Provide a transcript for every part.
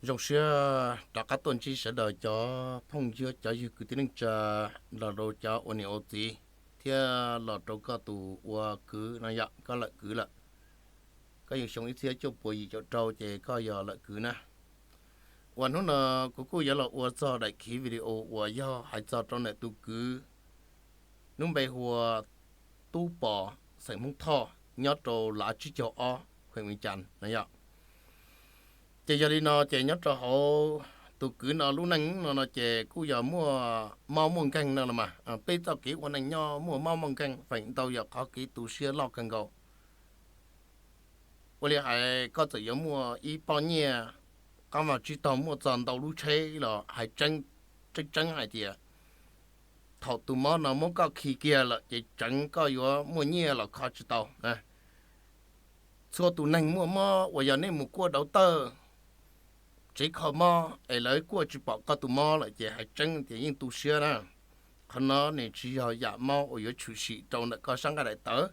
Zoo siab rov qab tuaj ntsib sawv daws cov phooj ywg, cov ywg kwv tij neej tsa, los rau cov ua niam ua txiv, thiab los rau koj tus ua kwv no yom, koj lawm kwv lawm. Koj yug xyoo ib txhiab cuaj puas yim caum rau ces koj yog lawm kwv na. Uas hnub no kuv kuj yuav los ua txog daim khiv video uas yog hais txog rau ntawm tus kwv lub npe hu ua Tub Pov, xeem Hmoob Thoj, nyob rau Lav Tsib Caug Ob, Khuem Vij Cas no yom. Ces yog li no ces nyob rau hauv tus kwv no lub neej no no ces kuj yog muaj mob muaj nkeeg no los mas, peb txoj kev ua neej nyob muaj mob muaj nkeeg, feem ntau yog qhov kev tu siab loj kawg nkaus. Ua li hais koj txawm yuav muaj ib pob nyiaj, qab vaj tsib taug, muaj txog ntau lub tsheb los hais tseeb, tseeb tseeb hais tias thaum tus mob no muab koj khi kiag lawm ces tseev koj yuav muaj nyiaj los kho tsis tau. Txhua tus neeg muaj mob uas yog nej mus kuaj dau tawj tsev kho mob es lawv kuaj tsis pom koj tus mob lawm ces hais tseeb tias yeej tu siab na. Qhov no nws tsis yog yam mob uas yuav tshwm sim rau ntawm koj sab nqaij daim tawv,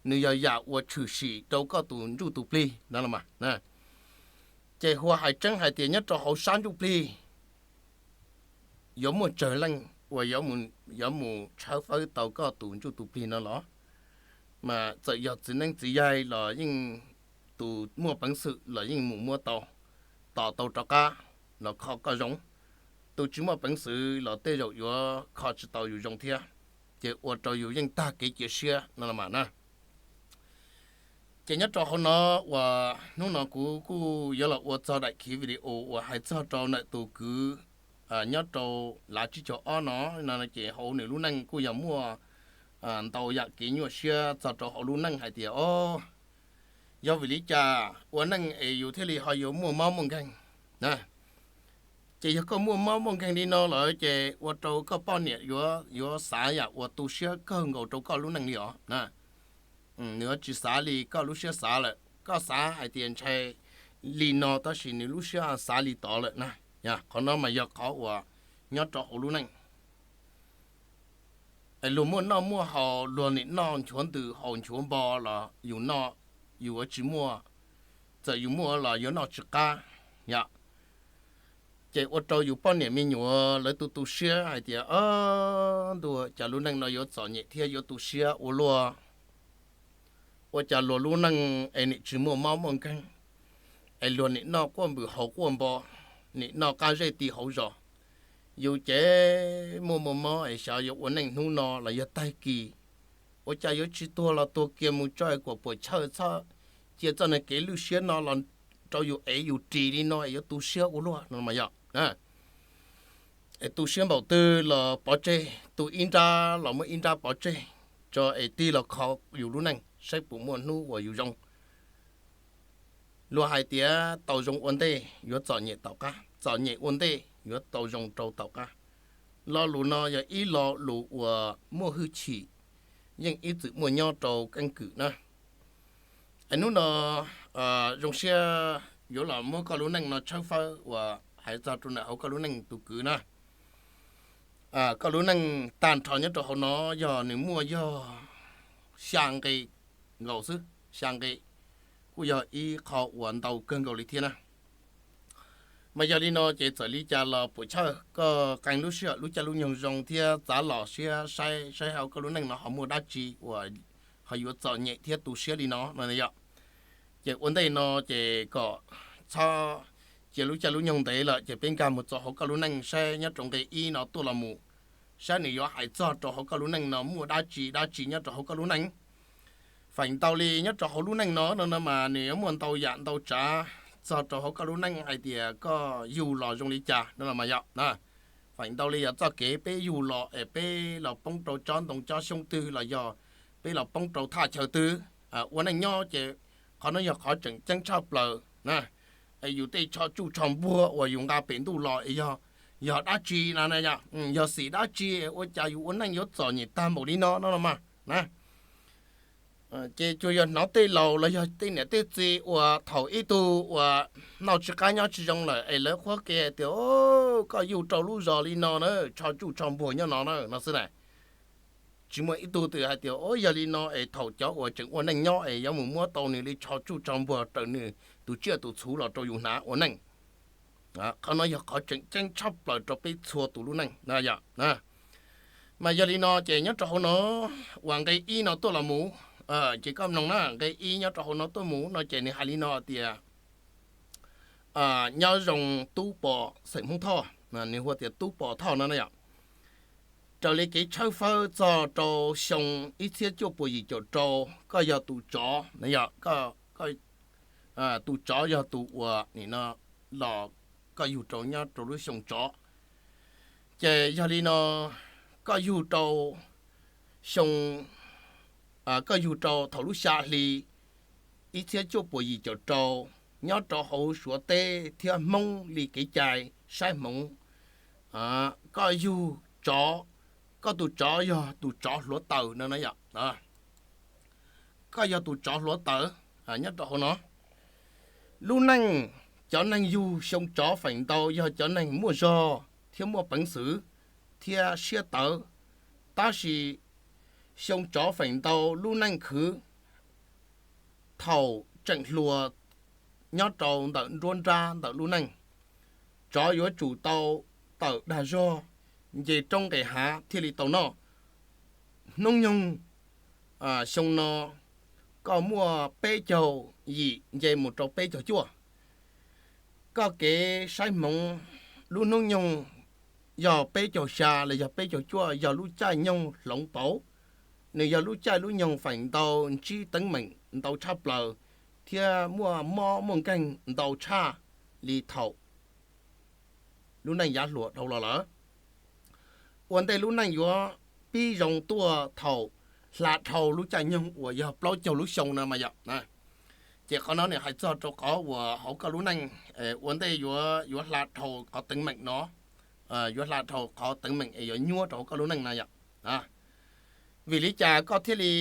nws yog yam uas tshwm sim rau koj tus ntsuj tus plig no los mas. Ces hu hais tseeb hais tias nyob rau hauv sab ntsuj plig yuav muaj tsawg leej uas yuav mus tshawb fawb tau koj tus ntsuj tus plig no los, mas txawm yog txiv neeb txiv yaig los yeej, tus muaj peev xwm los yeej mus muab tau, tos tau rov qab los kho koj zoo. Tus tsis muaj peev xwm los tej zaum yuav kho tsis tau yus zoo thiab, ces ua rau yus yeej tag kev cia siab no los mas na. Ces nyob rau hauv no uas hnub no kuv kuj yuav los ua txog daim khiv video uas hais txog rau ntawm tus kwv nyob rau Lav Tsib Caug Ob no, no ces hauv nws lub neej kuj yog muaj ntau yam kev nyuaj siab txog rau hauv lub neej hais tias o, yog vim li cas ua neej es yus thiaj li ho yuav muaj mob muaj nkeeg na. Ces yog koj muaj mob muaj nkeeg li no lawm ces ua rau koj poj niam yuav, yuav xav yam uas tu siab kawg nkaus rau koj lub neej li os na. Nws yuav tsis xav li koj lub siab xav lawm, koj xav hais tias ntshai li no tab sis nws lub siab xav li tod lawm na. Qhov no mas yog qhov uas nyob rau hauv lub neej. Es luag muaj noj muaj haus, luag nim noj nchuav ntws haus nchuav npo los yus noj, yus yuav tsis muaj, txawm yus muaj los yuav noj tsis qab yom. Ces ua rau yus poj niam me nyuam lawv tu tu siab hais tias, ntuj, cas lub neej no yuav txom nyem thiab yuav tu siab ua luaj. Ua cas luag lub neej es nim tsis muaj mob muaj nkeeg, es luag nim noj quaj npws haus quaj npo, nim noj qab zej ti hauv zos. Yus ces muaj muaj mob es xyov yuav ua neej hnub no los yog tag kis. Ua cas yuav tsis tuag los tuag kiag mus tso es kuam puam chawj txhob cia txoj niag kev lwj siab no los rau yus ev yus ris li no es yuav tu siab ua luaj no mas yom. Es tu siab npaum twg los pov tseg, tu ib nrab los muab ib nrab pov tseg, tso es tig los kho yus lub neej saib puas muaj hnub uas yus zoo. Luag hais tias tau zoo ua ntej yuav txom nyem tom qab, txom nyem ua ntej yuav tau zoo rau tom qab. Lo lus no yog ib lo lus uas muaj hwj chim, yeej ib txwm muaj nyob rau keeb kwm na. Es hnub no zoo siab yuav los muab koj lub neej no tshawb fawb uas hais txog rau ntawm hauv koj lub neej tus kwv na. Koj lub neej tag nrho nyob rau hauv no yog nws muaj yog xya nqe nkaus xwb, xya nqe, kuj yog ib qho uas ntau kawg nkaus li thiab na. Mas yog li no ces txawm li cas los puam chawj koj qee lub sij hawm lub caij lub nyoog zoo thiab txav los siab saib saib hauv koj lub neej no ho muaj dab tsi uas ho yuav txom nyem thiab tu siab li no no yom. Ces ua ntej no ces kom txhob cia lub caij lub nyoog ntev lawm ces peb nkag mus txog hauv koj lub neej saib nyob rau nqe ib no tuaj los mus, saib nws yuav hais txog rau hauv koj lub neej no muaj dab tsi dab tsi nyob rau hauv koj lub neej. Feem ntau li nyob rau hauv lub neej no no no mas nws yuav muaj ntau yam ntau tsav txog rau hauv koj lub neej hais tias koj yug los zoo li cas no los mas yom. Feem ntau li yog txoj kev peb yug los es peb los poob rau tsob ntoo tsob xyoob twg los yog peb los poob rau thaj chaw twg, ua neej nyob ces qhov no yog qhov tseem ceeb tshaj plaws na. Es yus tej tsho tsuj tsho npuag uas yus nqa pem ntuj los es yog, yog dab tsi na, yog xim dab tsi ua cas yus ua neej yuav txom nyem tag npaum li no no los mas na. Ces tsuas yog hnov tej laus los yog tej niam tej txiv uas thaum ib tug uas noj tsis qab nyob tsis zoo lawm es lawv qhuab ke tias, koj yug rau lub zos li no na, tsho tsuj tsho npuag nyob no na no xwb na. Tsis muaj ib tug twg hais tias, o, yog li no es thaum cov uas tseem ua neej nyob es yuav mus muab tau nws li tsho tsuj tsho npuag raws nws tus tsiaj tus txhu los rau yus hnav ua neej. Qhov no yog qhov tseem ceeb tshaj plaws rau peb txhua tus lub neej na yom. Mas yog li no ces nyob rau hauv no uas nqe ib no tuaj los mus, ces koj mloog na, nqe ib nyob rau hauv no tuaj mus no ces nws hais li no tias, nyob zoo tub pos xeem Hmoob Thoj, nws hu tias tub pos Thoj no na yom. Raws li kev tshawb fawb txog rau xyoo ib txhiab cuaj puas yim caum rau, koj yog tus tsov na yom, tus tsov yog tus uas nim no los koj yug rau nyob rau lub xyoo tsov. Ces yog li no, koj yug rau xyoo, koj yug rau thaum lub xya hli ib txhiab cuaj puas yim caum rau, nyob rau hauv Suav teb thiab Hmoob li kev cai saib hmoov, koj yug tsov, koj tus tsov yog tus tsov hluav taws no na yom. Koj yog tus tsov hluav taws nyob rau hauv no. Lub neej, cov neeg yug xyoo tsov feem ntau yog cov neeg muaj zog thiab muaj peev xwm thiab siab tawv. Tab sis xyoo tsov feem ntau lub neej khwv thaum tseem hluas nyob rau ntawm nruab nrab ntawm lub neej. Tsov yuav tsum tau tawm dag zog, nce roob nqes hav thiaj li tau noj. Hnub nyoog xyoo no koj muaj peb caug yim nce mus rau peb caug cuaj. Koj kev saib hmoov lub hnub nyoog yog peb caug xya los yog peb caug cuaj yog lub caij nyoog hloov pauv. Nws yog lub caij lub nyoog feem ntau ntsib teeb meem ntau tshaj plaws thiab muaj mob muaj nkeeg ntau tshaj li thaum lub neej yav hluas dhau los lawm. Ua ntej lub neej yuav pib zoo tuaj thaum hla dhau lub caij nyoog uas yog plaub caug lub xyoo no mas yom. Ces qhov no nws hais txog rau qhov uas hauv koj lub neej ua ntej yuav, yuav hla dhau qhov teeb meem no, yuav hla dhau qhov teeb meem es yuav nyuaj rau hauv koj lub neej na yom. Vim li cas koj thiaj li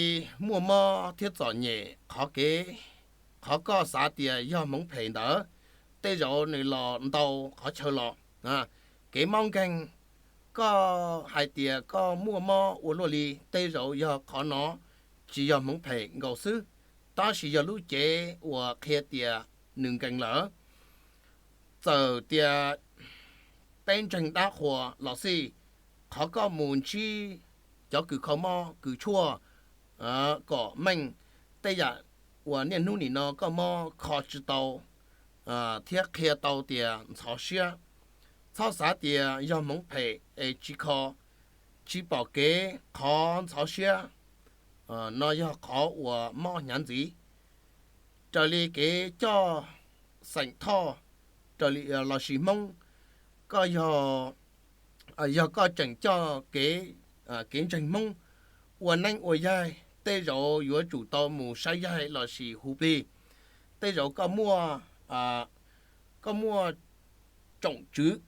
muaj mob thiab txom nyem qhov kev, qhov koj xav tias yog hmoov phem ntawd, tej zaum nws los ntau qhov chaw los. Kev mob nkeeg, koj hais tias koj muaj mob ua luaj li, tej zaum yog qhov no tsis yog hmoov phem nkaus xwb, tab sis yog lub cev uas qhia tias nws nkees lawm. Txawm tias peb ntseeg dab qhuas los xij, qhov koj mus ntsib cov kws kho mob kws tshuaj kom meej, tej yam uas niaj hnub nim no koj mob kho tsis tau thiab qhia tau tias ntxhov siab. Txhob xav tias yog hmoov phem es tsis kho, tsis pom kev, qhov ntxhov siab no yog qhov uas mob hnyav ntxiv. Raws li kev coj xeem Thoj, raws li los sis Hmoob, koj yog, yog koj tseem coj kev, kev ntseeg Hmoob ua neeb ua yaig, tej zaum yuav tsum tau mus saib yaig los sis hu plig. Tej zaum koj muaj, koj muaj tsoom tswv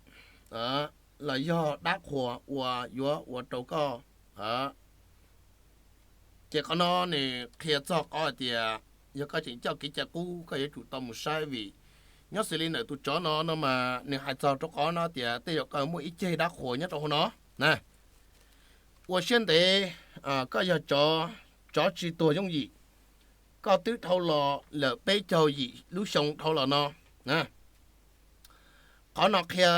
los yog dab qhuas uas yuav ua rau koj. Ces qhov no nws qhia txog qhov hais tias yog koj tseem coj kev cai qub, koj yuav tsum tau mus saib, vim nyob xws li ntawm tus tsov no no mas nws hais txog rau qhov no tias tej zaum koj muaj ib ceg dab qhuas nyob rau hauv no na. Ua siab ntev, koj yog tsov, tsov tsis tuag yooj yim. Koj twb dhau los lawm peb caug yim lub xyoo dhau los no. Qhov no qhia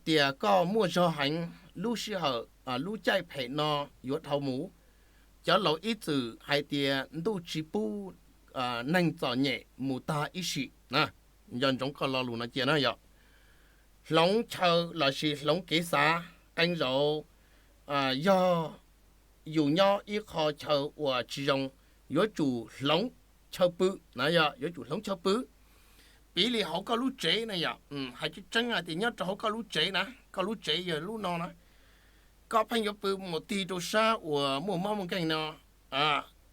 tias koj muaj zog heev, lub sij hawm, lub caij phem no yuav dhau mus. Cov laus ib txwm hais tias ntuj tsis pub neeg txom nyem mus tag ib sim. Nco ntsoov koj lo lus no cia na yom. Hloov chaw los sis hloov kev xav, qee zaum yog yus nyob ib qho chaw uas tsis zoo, yuav tsum hloov chaw pw na yom, yuav tsum hloov chaw pw. Piv li hauv koj lub tsev na yom, hais tseeb tseeb hais tias nyob rau hauv koj lub tsev na, koj lub tsev yog lub no na, koj pheej yuav pw mus tig rau sab uas muaj mob muaj nkeeg no,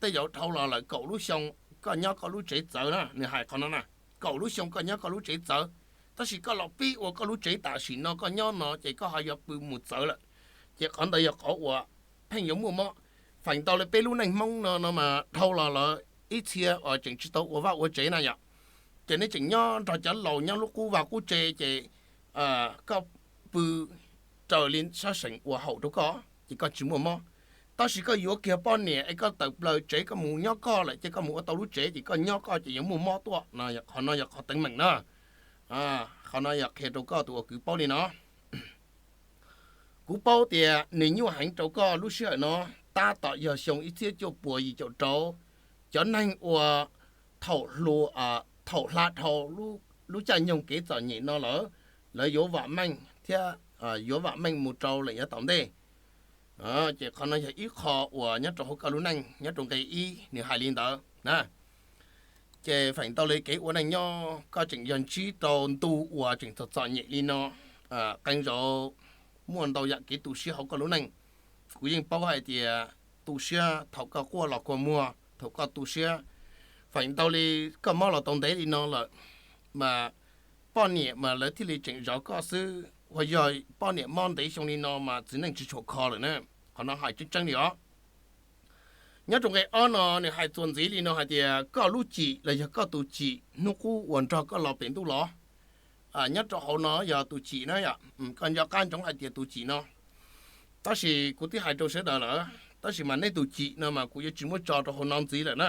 tej zaum dhau los lawm kaum lub xyoo koj nyob koj lub tsev txawv na, nws hais qhov no na, kaum lub xyoo koj nyob koj lub tsev txawv, tab sis koj los pib ua koj lub tsev tam sim no koj nyob no ces koj ho yuav pw mus txawv lawm. Ces qhov ntawd yog qhov uas pheej yuav muaj mob. Feem ntau li peb lub neej Hmoob no no mas dhau los lawm ib txhia uas tseem tsis tau ua vaj ua tsev na yom, ces nej tseem nyob nrog cov laus nyob lub qub vaj qub tsev ces koj pw raws li sab seem uas haum rau koj ces koj tsis muaj mob. Tab sis koj yuav kiag poj niam es koj tawm plaws tsev koj mus nyob koj lawm ces koj mus ua tau lub tsev ces koj nyob koj ces yuav muaj mob tuaj no. Qhov no yog qhov teeb meem na. Qhov no yog qhia rau koj tus uas kwv paub li no. Kuv paub tias nws nyuaj heev rau koj lub sij hawm no, tab tom yog xyoo ib txhiab cuaj puas yim caum rau. Cov neeg uas thaum hla dhau lub caij nyoog kev txom nyem no lawm, lawv yuav vam meej thiab yuav vam meej mus rau lawm yav tom ntej. Ces qhov no yog ib qho uas nyob rau hauv koj lub neej, nyob rau nqe ib nws hais li ntawd na. Ces feem ntau li kev ua neej nyob koj tseem yog ntsib rau ntu uas tseem txom txom nyem li no, qee zaum muaj ntau yam kev tu siab hauv koj lub neej. Kuv yeej paub hais tias tu siab thaum koj quaj los kua muag, thaum koj tu siab. Feem ntau li koj mob los tau ntev li no lawm, mas poj niam mas lawv thiaj li tseem zov koj xwb. Uas yog poj niam mob ntev xyoo li no mas txiv neej tsis tshua kho lawm na. Qhov no hais tseeb tseeb li os. Nyob rau nqe ob no nws hais txuas ntxiv li no hais tias koj lub cim los yog koj tus cim hnub qub uas nrog koj los pem ntuj los. Nyob rau hauv no yog tus cim na yom, koj nco qab ntsoov hais tias tus cim no. Tab sis kuv twb hais rau sawv daws lawm, tab sis mas nej tus cim no mas kuv yuav tsis muab tso rau hauv no ntxiv lawm na.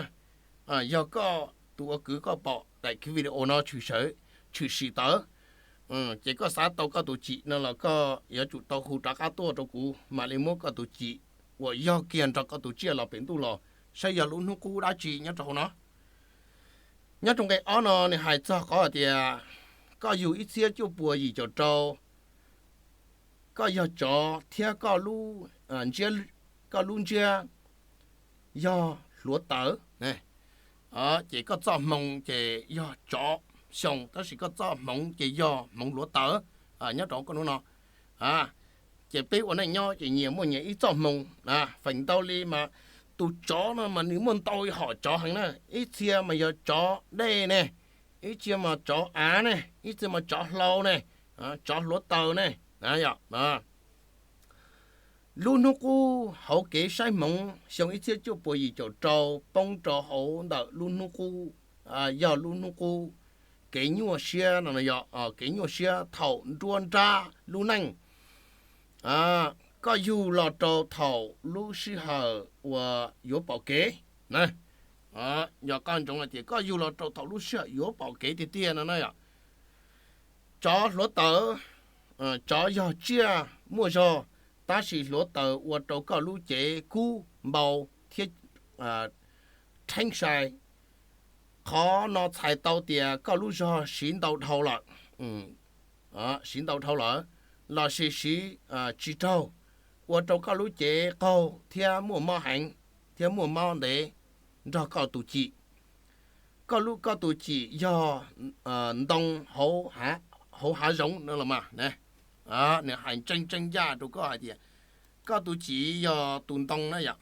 Yog koj tus ua kwv koj pom daim video no tshwm sim tawm, ces koj xav tau koj tus cim no los koj yuav tsum tau hu rov qab tuaj rau kuv mam li muab koj tus cim uas yog kiag nrog koj tus tsiaj los pem ntuj los, saib yog lub hnub qub dab tsi nyob rau hauv no. Nyob rau nqe ob no nws hais txog qhov hais tias koj yug ib txhiab cuaj puas yim caum rau, koj yog tsov thiab koj lub ntsiab yog hluav taws. Ces koj txoj hmoo ces yog tsov xyoo, tab sis koj txoj hmoov ces yog hmoov hluav taws nyob rau koj hnub no. Ces peb ua neej nyob ces nyias muaj nyias ib txoj hmoo. Feem ntau li mas tus tsov no mas nws muaj ntau hom tsov heev na, ib txhia mas yog tsov dej ne, ib txhia mas tsov av ne, ib txhia mas tsov hlau ne, tsov hluav taws ne. Lub hnub qub hauv kev saib hmoov xyoo ib txhiab cuaj puas yim caum rau poob rau hauv ntawm lub hnub qub, yog lub hnub qub kev nyuaj siab no, kev nyuaj siab thaum nruab nrab lub neej. Koj yug los rau thaum lub sij hawm uas yuav pom kev na. Yog koj ntsoov hais tias koj yug los rau thaum lub sij hawm yuav pom kev tiag tiag no na yom. Tsov hluav taws, tsov yog tsiaj muaj zog, tab sis hluav taws ua rau koj lub cev kub npau thiab rheeb sai. Qhov no txhais tau tias koj lub zog siv ntau dhau lawm, siv ntau dhau lawm, lossis siv tsis raug, ua rau koj lub cev qaug thiab muaj mob heev, thiab muaj mob ntev nrog koj tus cim. Koj lub, koj tus cim yog ntoo hauv hav zoov no los mas, nws hais ntseeg tseeb ncaj rau koj hais tias koj tus cim yog tus ntoo na yom.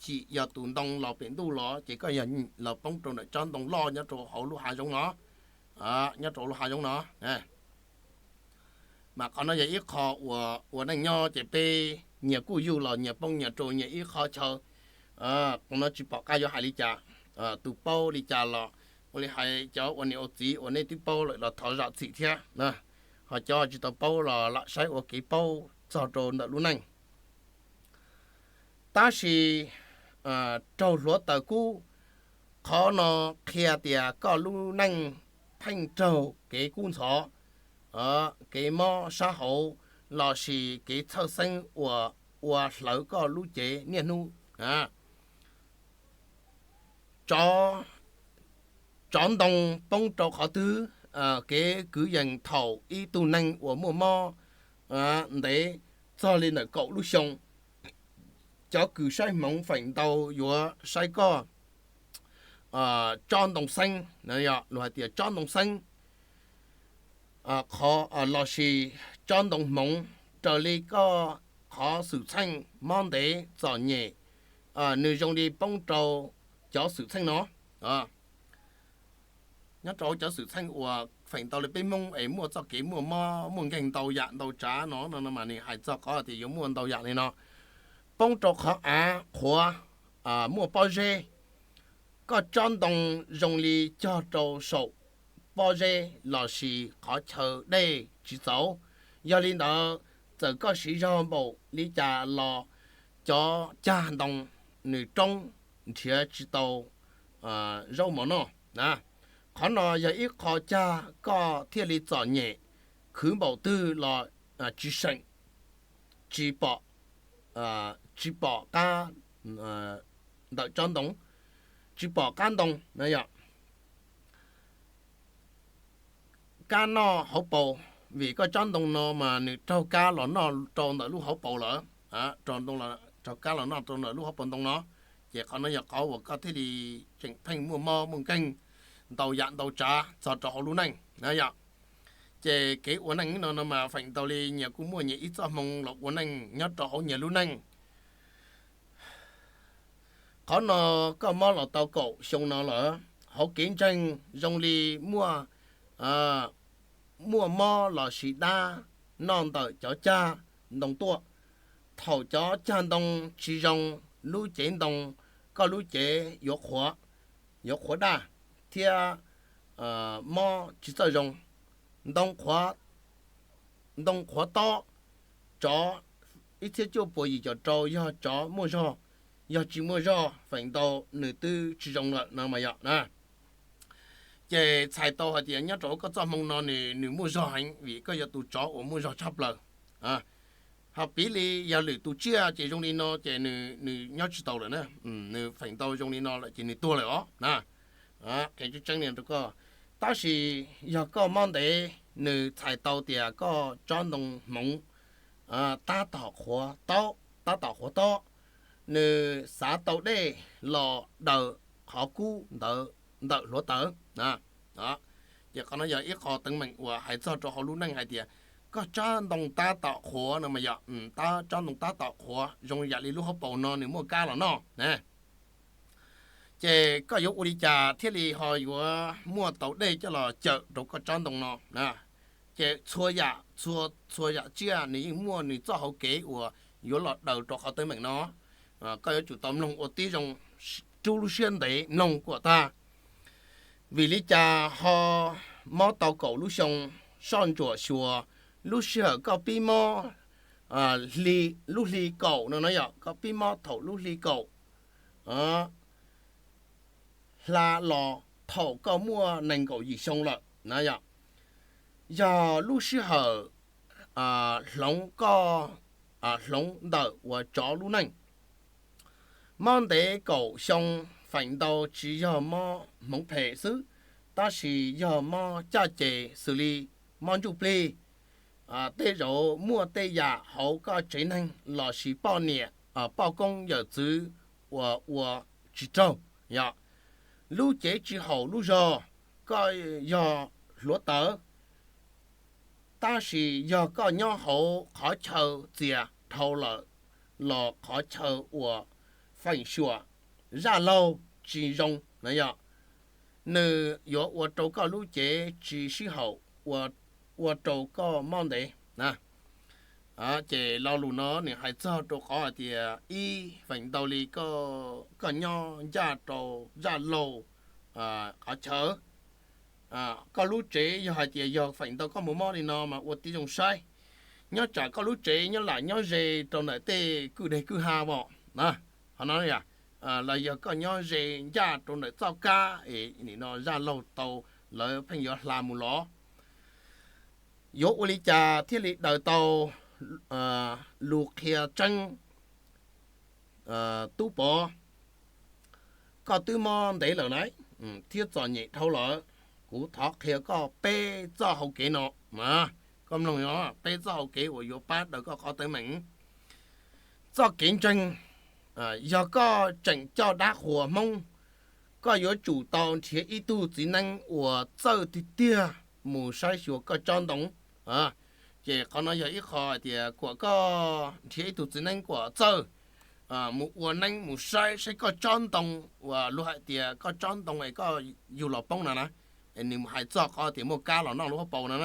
Cim yog tus ntoo los pem ntuj los ces koj yog los poob rau ntawm tsob ntoo loj nyob rau hauv lub hav zoov no, nyob rau lub hav zoov no. Mas qhov no yog ib qho uas ua neej nyob ces peb nyias kuj yug los nyias poob nyias rau nyias ib qhov chaw. Qhov no tsis pom qab yuav hais li cas, tus paub li cas los ua li hais cov ua niam ua txiv uas nej twb paub lawm los thov zam txim thiab. Ho cov tsis tau paub los lam saib ua kev paub txog rau ntawm lub neej. Tab sis raug hluav taws kub, qhov no qhia tias koj lub neej pheej raug kev kub ntxhov, kev mob sab hauv, lossis kev txhawj xeeb uas ua hlawv koj lub cev niaj hnub. Tsov ntoo poob rau qhov twg, kev kwv yees thaum ib tug neeg uas muaj mob ntev txog li ntawm kaum lub xyoo. Cov kws saib hmoov feem ntau yuav saib koj tsob ntoo xeeb, luag hais tias tsob ntoo xeeb, qhov lossis tsob ntoo hmoov, raws li koj qhov xwm txheej mob ntev txom nyem, nws zoo li poob rau cov xwm txheej no. Nyob rau cov xwm txheej uas feem ntau li peb Hmoob es muaj txoj kev muaj mob muaj nkeeg ntau yam ntau tsav no no mas nws hais txog qhov tias yuav muaj ntau yam li no. Poob rau qhov av qhuav, muaj pob zeb, koj tsob ntoo zoo li cog rau saum pob zeb lossis qhov chaw dej tsis txaus. Yog li ntawd, txawm koj siv zog npaum li cas los cov cag ntoo nws roob nrhiav tsis tau zaub mov noj na. Qhov no yog ib qho cag koj thiaj li txom nyem, khwv npaum twg los tsis seem, tsis pom, tsis pom qab ntawm tsob ntoo, tsis pom qab ntoo na yom. Kab noj hauv paus, vim koj tsob ntoo no mas nws raug kab los noj rau ntawm lub hauv paus lawm, raug kab los noj rau ntawm lub hauv paus ntoo no, ces qhov no yog qhov uas koj thiaj li tseem pheej muaj mob muaj nkeeg ntau yam ntau tsav txog rau hauv lub neej na yom. Ces kev ua neej no no mas feem ntau li nyias kuj muaj nyias ib txoj hmoo los ua neej nyob rau hauv nyias lub neej. Qhov no koj mob los tau kaum xyoo no lawm, hauv kev ntseeg zoo li muaj, muaj mob los sis dab noj ntawm cov cag ntoo tuaj. Thaum cov cag ntoo tsis zoo, lub cev ntoo, koj lub cev yuav qhuav, yuav qhuav daj thiab mob tsis txawj zoo. Ntoo qhuav, ntoo qhuav tob, tsov, ib txhiab cuaj puas yim caum rau yog tsov muaj zog, yog tsis muaj zog feem ntau nws twb tsis zoo lawm no mas yom na. Ces txhais tau hais tias nyob rau koj txoj hmoo no nws, nws muaj zog heev vim koj yog tus tsov uas muaj zog tshaj plaws. Ho piv li yog lwm tus tsiaj ces zoo li no ces nws, nws nyob tsis tau lawm na, nws feem ntau zoo li no lawm ces nws tuag lawm os na. Qhia tseeb tseeb li rau koj. Tab sis yog koj mob ntev, nws txhais tau tias koj tsob ntoo hmoov tab tom qhuav tob, tab tom qhuav tob, nws xav tau dej los daws qhov kub ntawd ntawm hluav taws. Ces qhov no yog ib qho teeb meem uas hais txog rau hauv lub neej hais tias koj tsob ntoo tab tom qhuav no mas yog, tab, tsob ntoo tab tom qhuav zoo yam li lub hauv paus no nws muaj kab los noj na. Ces koj yuav ua li cas thiaj li ho yuav muaj tau dej coj los cawm rau koj tsob ntoo no? Ces txhua yam, txhua, txhua yam tsiaj nws yeej muaj nws txoj hauv kev uas yuav los daws rau qhov teeb meem no. Koj yuav tsum tau mloog ua tib zoo, rub lub siab ntev mloog kom tag. Vim li cas ho mob tau kaum lub xyoo, soj ntsuam xyuas, lub sij hawm koj pib mob, hli, lub hli kaum no no yom, koj pib mob thaum lub hli kaum hla los thaum koj muaj nees nkaum yim xyoo lawm na yom. Yog lub sij hawm hloov koj, hloov ntawm uas tsov lub neej. Mob ntev kaum xyoo feem ntau tsis yog mob hmoov phem xwb, tab sis yog mob caj ces xws li mob ntsuj plig, tej zaum muaj tej yam hauv koj tsev neeg lossis poj niam, poj koob yawm txwv uas ua tsis raug, yog lub cev tsis haum lub zog, koj yog hluav taws, tab sis yog koj nyob hauv qhov chaw txias dhau lawm los qhov chaw uas feem xyuam zaj laug tsis zoo na yom, nws yuav ua rau koj lub cev tsis sib haum, ua rau koj mob ntev na. Ces lo lus no nws hais txog rau qhov hais tias ib feem ntau li koj nyob ncaj rau zaj laug qhov chaw, koj lub tsev yog hais tias yog feem ntau koj mus mob li no mas ua tib zoo saib, nyob tsam koj lub tsev nyob lam nyob ze rau ntawm tej kwj deg kwj ha os. Qhov no los yog koj nyob ze ncaj rau ntawm txoj kab es nim no zaj laug tau, lawv pheej yuav hla mus los. Yuav ua li cas thiaj li daws tau? Lus qhia tseeb, Tub Pov, koj twb mob ntev lawm na, thiab txom nyem dhau lawm. Kuv thov qhia koj peb txoj hau kev no. Koj mloog, peb txoj hau kev uas yuav pab daws koj qhov teeb meem. Txoj kev ntseeg, yog koj tseem coj dab qhuas Hmoob, koj yuav tsum tau nrhiav ib tug txiv neeb uas txawj tiag tiag mus saib xyuas koj tsob ntoo. Ces qhov no yog ib qho hais tias kom koj nrhiav ib tug txiv neeb kom txawj mus ua neeb mus saib saib koj tsob ntoo, uas luag hais tias koj tsob ntoo es koj yug los poob no na, es nws hais txog qhov tias muaj kab los noj lub hauv paus no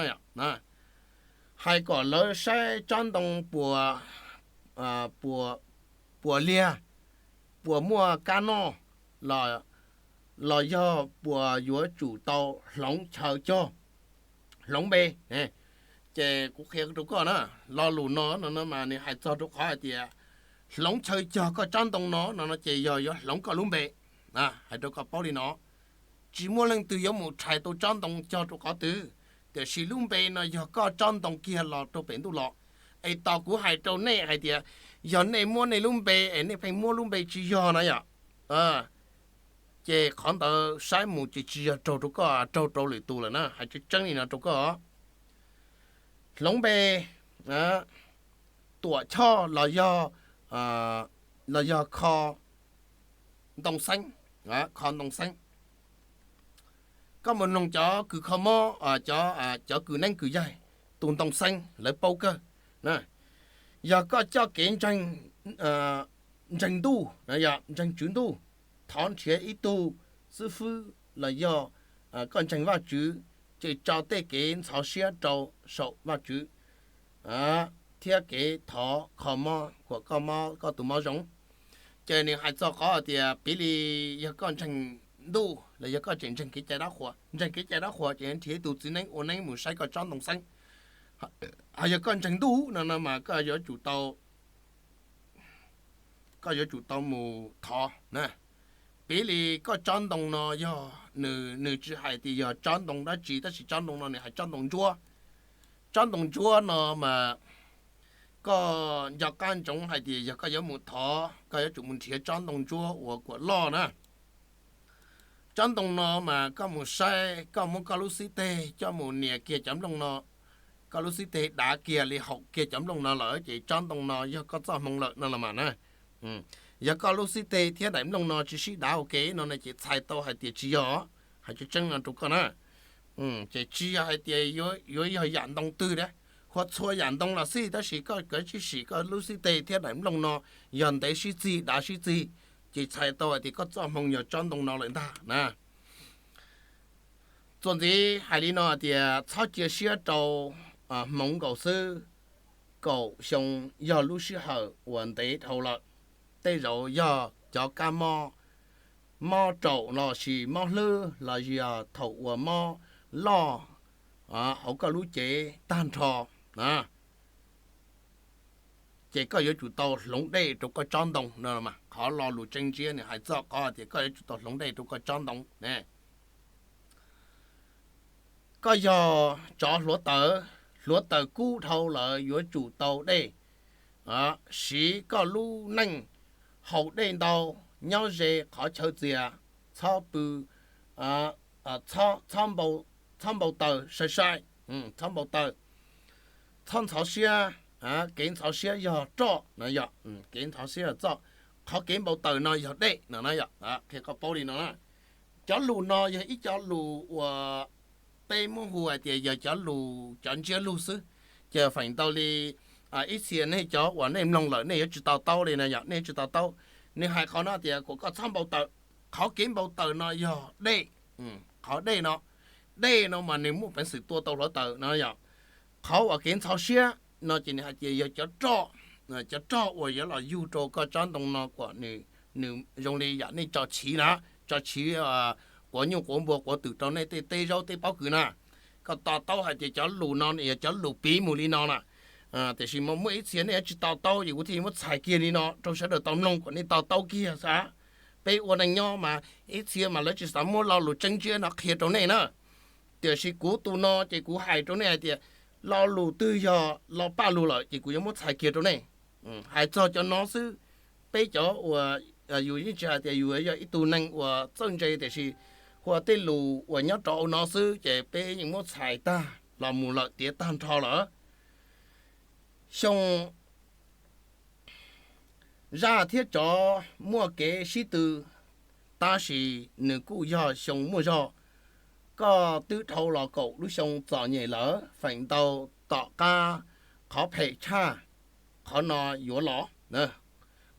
na. Hais kom lawv saib tsob ntoo puas, puas liag, puas muaj kab noj, los yog puas yuav tsum tau hloov chaw cog, hloov npe. Ces kuv qhia rau koj na, lo lus no no mas nws hais txog rau qhov hais tias hloov chaw cog koj tsob ntoo no no no ces yog yuav hloov koj lub npe. Hais rau koj paub li no. tsis muaj leej twg yuav mus rhais tau tsob ntoo cog rau qhov twg. Tiam sis lub npe no yog koj tsob ntoo kiag los rau pem ntuj los. Es tos kuv hais rau nej hais tias, yog nej muab nej lub npe es nej pheej muab lub npe tsis yog na yom, ces qhov ntawd saib mus ces tsis yog raug rau koj, raug rau lwm tus lawm na, hais tseeb tseeb li no rau koj. Hloov npe Tuam Choj los yog, los yog Kho Ntoo Xeeb, Kho Ntoo Xeeb. Koj mus noog cov kws kho mob, cov kws neeb kws yaig, tus ntoo xeeb lawv paub kawg. Yog koj coj kev ntseeg ntuj, ntseeg Tswv Ntuj, thov nrhiav ib tug xib fwb los yog koj ntseeg Vajtswv, ces tso tej kev ntxhov siab rau saum Vajtswv thiab kev thov kho mob kom koj mob, koj tus mob zoo. Ces nws hais txog qhov tias piv li yog koj ntseeg ntuj los yog koj tseem ntseeg kev cai dab qhuas, ntseeg kev cai dab qhuas ces nrhiav ib tug txiv neeb ua neeb mus saib koj tsob ntoo xeeb. Hos yog koj ntseeg ntuj no no mas koj yuav tsum tau koj yuav tsum tau mus thov na. Piv li koj tsob ntoo no yog, nws, nws tsis hais tias yog tsob ntoo dab tsi, tab sis tsob ntoo no nws hais tsob ntoo ntsuab. Tsob ntoo ntsuab no mas koj nco qab ntsoov hais tias yog koj yuav mus thov, koj yuav tsum mus nrhiav tsob ntoo ntsuab uas kuam loj na. Tsob ntoo no mas koj mus saib, koj muab koj lub xib teg coj mus nias kiag cov nplooj no, koj lub xib teg dav kiag li haum kiag cov nplooj no lawm ces tsob ntoo no yog koj txoj hmoo lawm no los mas na. Yog koj lub xib teg thiab daim nplooj no tsis sib dav ua ke no ces txhais tau hais tias tsis yog, hais tseeb tseeb no rau koj na. Ces tsis yog hais tias yuav yog yam ntoo twg, huaj txhua yam ntoo los xij, tab sis koj kav tsij sim koj lub xib teg thiab daim nplooj no yog ntev sib txig dav sib txig, ces txhais tau hais tias koj txoj hmoo yog tsob ntoo no lawm ntag na. Txuas ntxiv hais li no tias txhob cia siab rau hmoov nkaus xwb, kaum xyoo yog lub sij hawm uas ntev dhau lawm. Tej zaum yog cov kab mob, mob raum los sis mob hlwb los yog thaum uas mob loj hauv koj lub cev tag nrho, ces koj yuav tsum tau hloov dej rau koj tsob ntoo no. Qhov lo lus tseeb ntsiab nws hais txog qhov tias koj yuav tsum tau hloov dej rau koj tsob ntoo. Koj yog tsov hluav taws, hluav taws kub dhau lawm yuav tsum tau dej. Siv koj lub neej haus dej ntau, nyob ze qhov chaw txias, txhob pw, txhob npau taws sai sai, txhob npau taws, txhob ntxhov siab. Kev ntxhov siab yog roj no yom, kev ntxhov siab yog roj. Qhov kev npau taws no yog dej no na yom, qhia koj paub li no na. Cov lus no yog ib cov lus uas peb muab hu hais tias yog cov lus cov ntsiab lus xwb, ces feem ntau li ib txhia nej cov uas nej mloog lawm nej yuav tsis to taub li no yom, nej yuav tsis to taub. Nws hais qhov no tias kom koj txhob npau taws. Qhov kev npau taws no yog dej. Qhov dej no, dej no mas nws muaj peev xwm tua tau hluav taws no yom. Qhov uas kev ntxhov siab no ces nws hais tias yog cov roj, cov roj uas yuav los yug rau koj tsob ntoo no kom nws zoo li yam nej tso chiv na, tso chiv quav nyuj quav npua quav twm rau nej tej teb zaub teb pob kws na. Koj to taub hais tias cov lus no yog cov lus piv mus li no na. Tiam sis mas muaj ib txhia nej yuav tsis to taub ces kuv thiaj muab txhais kiag li no rau sawv daws tau mloog kom nej to taub kiag xwb. Peb ua neej nyob mas ib txhia mas lawv tsis xav muab lo lus tseeb ntsiab no qhia rau nej na. Tiam sis kuv tus no ces kuv hais rau nej hais tias lo lus twg yog lo paj lug lawm ces kuv yuav muab txhais kiag rau nej. Hais txog cov no xwb, peb cov uas yus yeej tsis hais tias yus yog ib tug neeg uas txawj ntse tiam sis hu tej lus uas nyob rau hauv no xwb ces peb yeej muab txhais tag los mus lawm tiav tag nrho lawm. Xyoo zaj thiab tsov muaj kev sib tw, tab sis nws kuj yog xyoo muaj zog. Koj twb dhau los kaum lub xyoo txom nyem lawm, feem ntau tom qab qhov phem tshaj qhov no yuav los.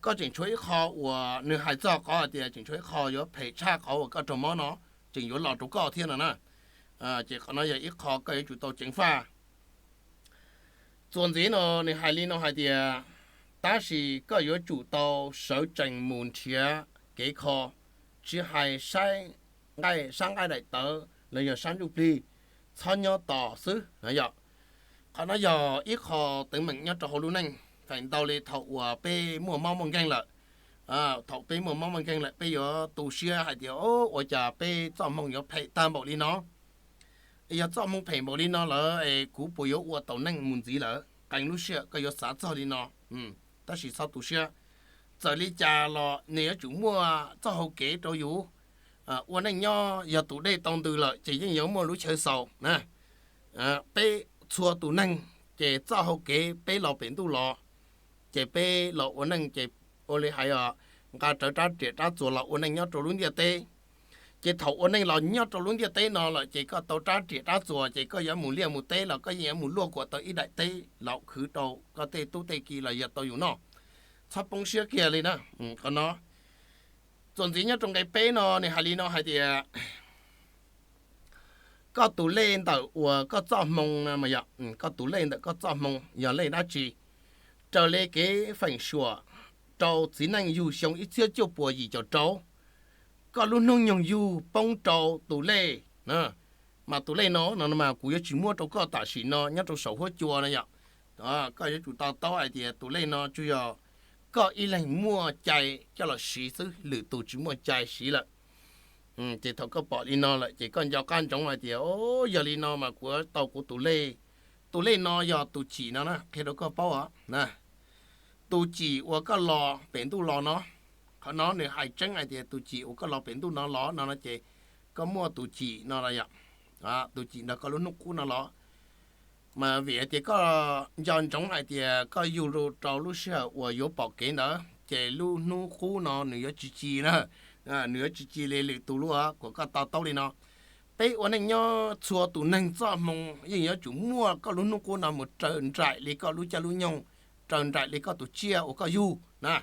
Koj tseem tshuav ib qho uas nws hais txog qhov hais tias tseem tshuav ib qho yuav phem tshaj qhov uas koj raug mob no, tseem yuav los rau koj thiab no na. Ces qhov no yog ib qho koj yuav tsum tau ceev faj. Txuas ntxiv no nws hais li no hais tias, tab sis koj yuav tsum tau sawv tsees mus nrhiav kev kho, tsis hais sab nqaij, sab nqaij daim tawv los yog sab ntsuj plig, txhob nyob tos xwb no yom. Qhov no yog ib qho teeb meem nyob rau hauv lub neej, feem ntau li thaum uas peb muaj mob muaj nkeeg lawm, Thaum peb muaj mob muaj nkeeg lawm peb yuav tu siab hais tias, ua cas peb txoj hmoo yuav phem tag npaum li no? Yog txoj hmoo phem npaum li no lawm es kuv puas yuav ua tau neej mus ntxiv lawm? Qee lub sij hawm koj yuav xav txog li no, tab sis txhob tu siab. Txawm li cas los nws yuav tsum muaj txoj hau kev rau yus. Ua neej nyob yog tus dej tau ntws lawm ces yeej yuav muaj lub chaw xaus na. Peb txhua tus neeg ces txoj hau kev peb los pem ntuj los, ces peb los ua neej ces ua li hais os, nqa rawv rab riam rab txuas los ua neej nyob rau lub ntiaj teb. Ces thaum ua neej los nyob rau lub ntiaj teb no lawm ces koj tau rab riam rab txuas ces koj yuav mus liaj mus teb los koj yeej yuav mus luaj kuam tau ib daim teb los khwv rau koj tej tub tej ki los yog tau yus noj. Txhob poob siab kiag li na. Qhov no txuas ntxiv nyob rau nqe peb no nws hais li no hais tias, koj tus lej ntawm uas koj txoj hmoo no, koj tus lej ntawm koj txoj hmoo yog lej dab tsi? Raws li kev feem xyuam rau txiv neej yug xyoo ib txhiab cuaj puas yim caum rau, koj lub hnub nyoog yug poob rau tus lej, mas tus lej no no mas kuv yuav tsis muab rau koj tam sim no nyob rau saum huab cua no yom. Koj yuav tsum to taub hais tias tus lej no tsuas yog koj ib leeg muaj cai coj los siv xwb, lwm tus tsis muaj cai siv lawm. Ces thaum koj pom li no lawm ces koj nco qab ntsoov hais tias, o, yog li no mas kuv tau kuv tus lej. Tus lej no yog tus cim no na, qhia rau koj paub os. Tus cim uas koj los pem ntuj los no, qhov no nws hais tseeb hais tias tus cim uas koj los pem ntuj no los no no ces koj muaj tus cim no los yom, tus cim nrog koj lub hnub qub no los. Mas vim hais tias koj nco ntsoov hais tias koj yug rau lub sij hawm uas yuav pom kev ntawd ces lub hnub qub no nws yuav tsis ci na, nws yuav tsis ci li lwm tus lub, kuas koj to taub li no. Peb ua neej nyob txhua tus neeg txoj hmoo yeej yuav tsum muaj koj lub hnub qub no mus raws nraim li koj lub caij lub nyoog, raws nraim li koj tus tsiaj uas koj yug na.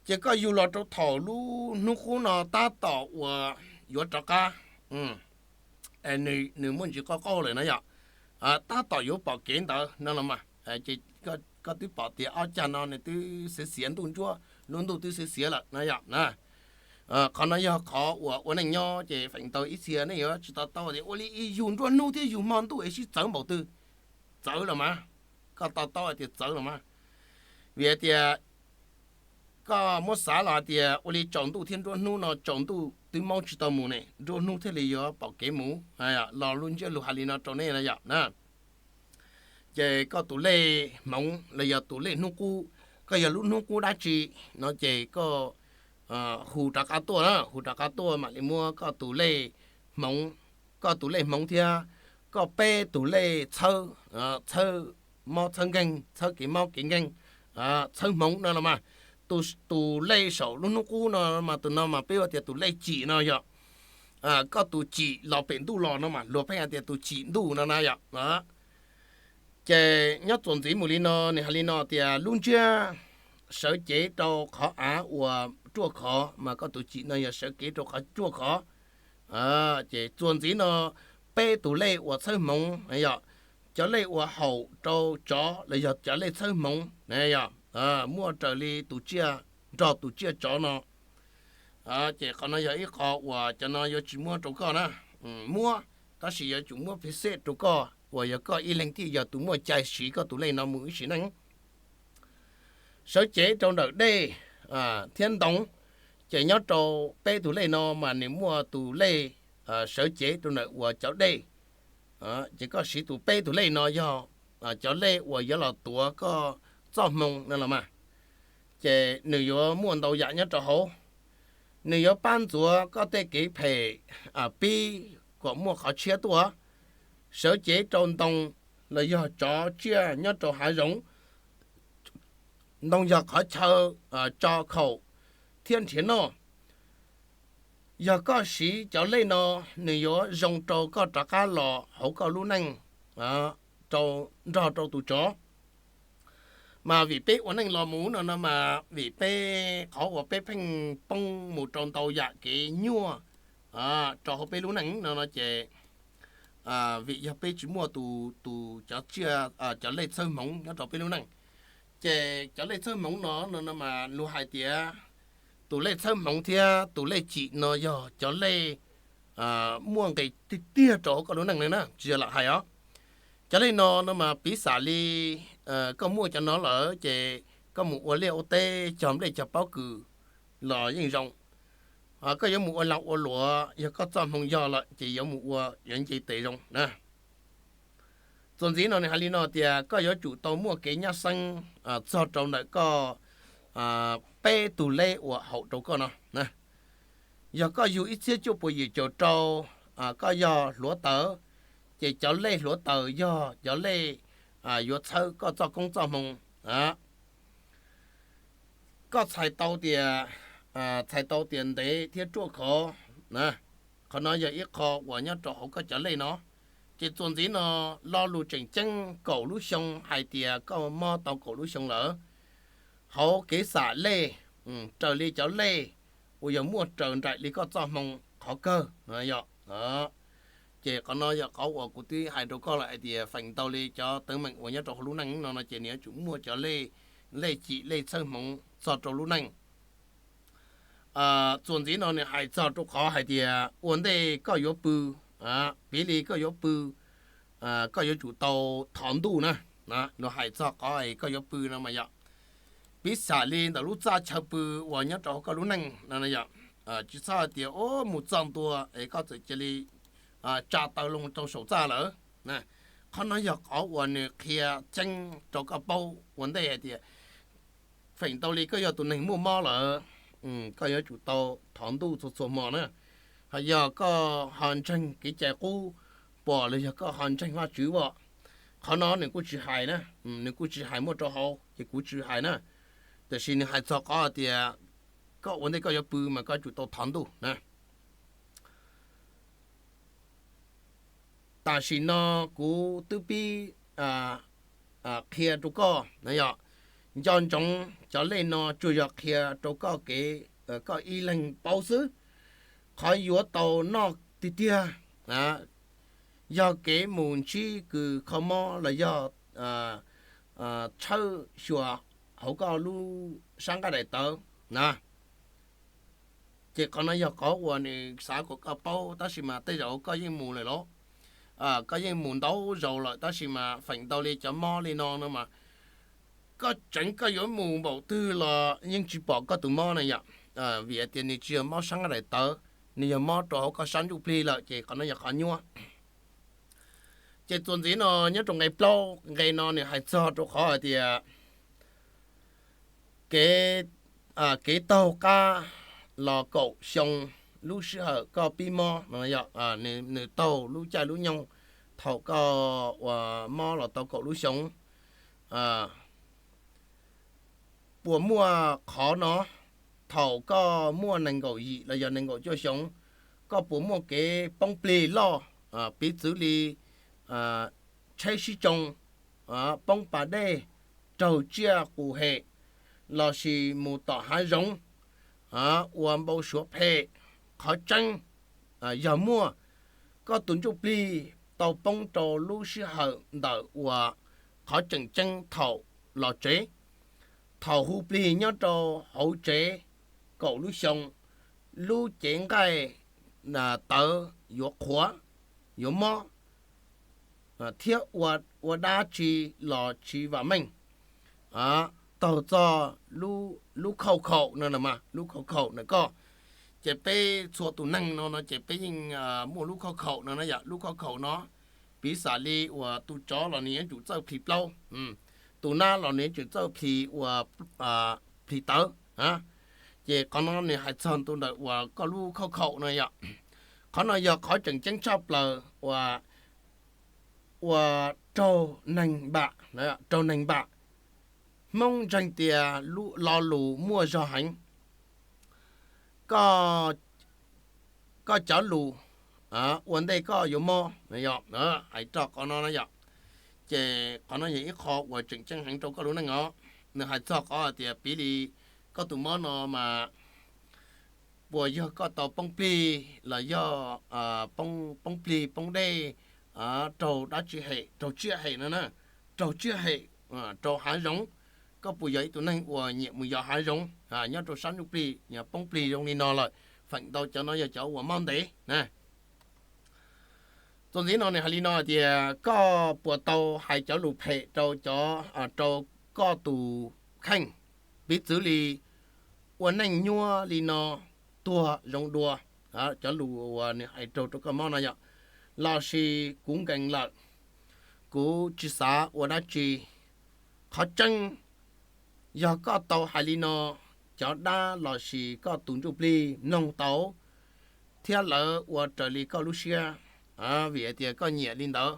Ces koj yug los rau thaum lub hnub qub no tab tom uas yuav rov qab, nws muaj ntsis qauj qauj lawm no yom, tab tom yuav pom kev ntawd no los mas, ces koj twb pom tias ob cag no nws twb xiav xiav ntuj ntsuab, lub ntuj twb xiav xiav lawm no yom. Qhov no yog qhov uas ua neej nyob ces feem ntau ib txhia nej yuav tsis to taub tias ua li ib yug nruab hnub thiab yug hmo ntuj es sib txawv npaum twg. Txawv los mas, koj to taub hais tias txawv los mas. Vim hais tias koj muab xav los hais tias ua li tsaus ntuj thiab nruab hnub no, tsaus ntuj twb maub tsis tau mus ne, nruab hnub thiaj li yuav pom kev mus. Los lub ntsiab lus hais li no rau nej na yom na. Ces koj tus lej hmoov los yog tus lej hnub qub, koj yog lub hnub qub dab tsi no ces koj hu rov qab tuaj na, hu rov qab tuaj mam li muab koj tus lej hmoov, koj tus lej hmoov thiab koj peb tus lej txhawb, txhawb mob txhawb nkeeg, txhawb kev mob kev nkeeg, txhawb hmoov no los mas. Tus lej saum lub hnub qub no mas tus no mas peb hu tias tus lej cim no yog koj tus cim los pem ntuj los no mas luag pheej hais tias tus cim ntuj no na yom. Ces nyob txuas ntxiv mus li no nws hais li no tias lub ntsiab sawv cev rau qhov av uas ruaj khov, mas koj tus cim no yog sawv cev rau qhov ruaj khov. Ces txuas ntxiv no peb tus lej uas txhawb hmoov yog cov lej uas haum rau tsov los yog cov lej txhawb hmoov na yom, muaj raws li tus tsiaj, nrog tus tsiaj tsov no. Ces qhov no yog ib qho uas cov no yuav tsis muab rau koj na, muab, tab sis yuav tsum muab phev xej rau koj uas yog koj ib leeg thiaj yog tus muaj cai siv koj tus lej no mus ib sim neej. Sawv cev rau ntawm dej thiab ntoo, ces nyob rau peb tus lej no mas nws muaj tus lej sawv cev rau ntawm uas cov dej. Ces koj siv tus peb tus lej no yog cov lej uas yuav los tuav koj txoj hmoo no los mas, ces nws yuav muaj ntau yam nyob rau hauv. Nws yuav pab ntxuav koj tej kev phem pib kom muaj qhov tshiab tuaj. Sawv cev rau ntoo los yog tsov tsiaj nyob rau hav zoov. Ntoo yog qhov chaw tso khaum thiab nrhiav noj. Yog koj siv cov lej no, nws yuav zoo rau koj rov qab los hauv koj lub neej rau, nrog rau tus tsov. Mas vim peb ua neej los mus no no mas vim peb, qhov uas peb pheej poob mus rau ntau yam kev nyuaj rau hauv peb lub neej no no ces vim yog peb tsis muaj tus, tus cov tsiaj, cov lej txhawb hmoov nyob rau peb lub neej. Ces cov lej txhawb hmoov no no no mas luag hais tias tus lej txhawb hmoov thiab tus lej cim no yog cov lej muaj nqis tiag tiag rau hauv koj lub neej li na, tsis yog lam hais os. Cov lej no no mas piv xam li koj muaj cov no lawm ces koj mus ua liaj ua teb cog nplej cog pob kws, los yeej zoo. Koj yuav mus ua lag ua luam, yog koj txoj hmoo yog lawm ces yuav mus ua yuav nce tes zoo na. Txuas ntxiv no nws hais li no tias koj yuav tsum tau muaj kev nyab xeeb txog rau ntawm koj peb tug lej uas haum rau koj no. Yog koj yug ib txhiab cuaj puas yim caum rau, koj yog hluav taws, ces cov lej hluav taws yog cov lej yuav txhawb koj txoj koob txoj hmoo. Koj txhais tau tias, txhais tau tias ntev thiab ruaj khov. Qhov no yog ib qho uas nyob rau hauv koj cov lej no. Ces txuas ntxiv no, lo lus tseem ceeb kaum lub xyoo hais tias koj mob tau kaum lub xyoo lawm. Hauv kev xam lej, raws li cov lej uas yog muaj raws nraim li koj txoj hmoo qhov kawg no yom. Ces qhov no yog qhov uas kuv twb hais rau koj lawm hais tias feem ntau li cov teeb meem uas nyob rau hauv lub neej no no ces nws yuav tsum muaj cov lej, lej cim lej txhawb hmoov txog rau lub neej. Txuas ntxiv no nws hais txog rau qhov hais tias ua ntej koj yuav pw, piv li koj yuav pw, koj yuav tsum tau thov ntuj na. Luag hais txog qhov es koj yuav pw no mas yom, piv xam li ntawm lub txaj chaw pw uas nyob rau hauv koj lub neej no yom, tsis txhob hais tias mus txog ntua es koj txawm cia li tsa taw loo rau saum txaj lawm. Qhov no yog qhov uas nws qhia tseeb rau koj paub ua ntej hais tias feem ntau li koj yog tus neeg muaj mob lawm, koj yuav tsum tau thov ntuj txhua txhua hmo na. Ho yog koj ho ntseeg kev cai qub pom los yog koj ho ntseeg Vajtswv os, qhov no nws kuj tsis hais na, nws kuj tsis hais muaj rau hauv ces kuv tsis hais na. Tiam sis nws hais txog qhov tias koj ua ntej koj yuav pw mas koj yuav tsum tau thov ntuj na. Tam sim no kuv twb pib qhia rau koj na yom, nco ntsoov cov lej no tsuas yog qhia rau koj kev, koj ib leeg paub xwb. Qhov yuav tau noj tiag tiag yog kev mus ntsib kws kho mob los yog tshawb xyuas hauv koj lub sab nqaij daim tawv na. Ces qhov no yog qhov uas nws xav kom koj paub tab sis mas tej zaum koj yeej mus lawm los, koj yeej mus ntau zaus lawm tab sis mas feem ntau li cov mob li no no mas koj tseev koj yuav mus npaum twg los yeej tsis pom koj tus mob na yom. Vim hais tias nws tsis yog mob sab nqaij daim tawv, nws yog mob rau hauv koj sab ntsuj plig lawm ces qhov no yog qhov nyuaj. Ces txuas ntxiv no nyob rau nqe plaub nqe no nws hais txog rau qhov hais tias kev, kev taug qab los kaum xyoo lub sij hawm koj pib mob no yom, nws taug lub caij lub nyoog thaum koj uas mob los tau kaum lub xyoo. Puas muaj qhov no, thaum koj muaj nees nkaum yim los yog nees nkaum cuaj xyoo, koj puas muaj kev poob plig loj, piv txwv li tsheb sib tsoo, poob pas dej, raug tsiaj qus hem, lossis mus tom hav zoov, ua npau suav phem? Qhov tseeb yog muaj. Koj tus ntsuj plig tau poob rau lub sij hawm ntawm uas qhov tseem ceeb thaum los tsev. Thaum hu plig nyob rau hauv tsev kaum lub xyoo, lub cev nqaij tawv yuav qhuav, yuav mob, thiab ua dab tsi los tsis vam meej. Taug txog lub khauj khaum no, lub khauj khaum ntawm koj, ces peb txhua tus neeg no no ces peb yeej muaj lub khauj khaum no na yom. Lub khauj khaum no, piv xam li uas tus tsov los nws yuav tsum txawj plhis plaub, tus nab los nws yuav tsum txawj plhis uas plhis tawv. Ces qhov no nws hais txog ntu ntawm uas koj lub khauj khaum no yom. Qhov no yog qhov tseem ceeb tshaj plaws uas, uas raug neeg npam, raug neeg npam. Hmoob ntseeg tias lo lus muaj zog heev. Koj, koj cov lus ua ntej koj yuav mob, hais rau qhov no na yom. Ces qhov no yog ib qho uas tseem ceeb heev rau koj lub neej os. Nws hais txog qhov hais tias piv li koj tus mob no mas puas yog koj tau poob plig los yog poob plig poob dej, raug dab tsi hem, raug tsiaj hem no na, raug tsiaj hem, raug hav zoov. Koj puas yog ib tug neeg uas nyiam mus yos hav zoov nyob rau sab ntsuj plig, yog poob plig zoo li no lawm, feem ntau cov no yog cov uas mob ntev na. Txuas ntxiv no nws hais li no hais tias koj puas tau hais cov lus phem rau cov, rau koj tus kheej, piv txwv li ua neej nyuaj li no tuag zoo dua. Cov lus uas nws hais raug rau koj mob no yom, lossis kuv nkees lawm, kuv tsis xav ua dab tsi. Qhov tseeb, yog koj tau hais li no, cov dab lossis koj tus ntsuj plig mloog tau thiab lawv ua raws li koj lub siab, vim hais tias koj nyiam li ntawd.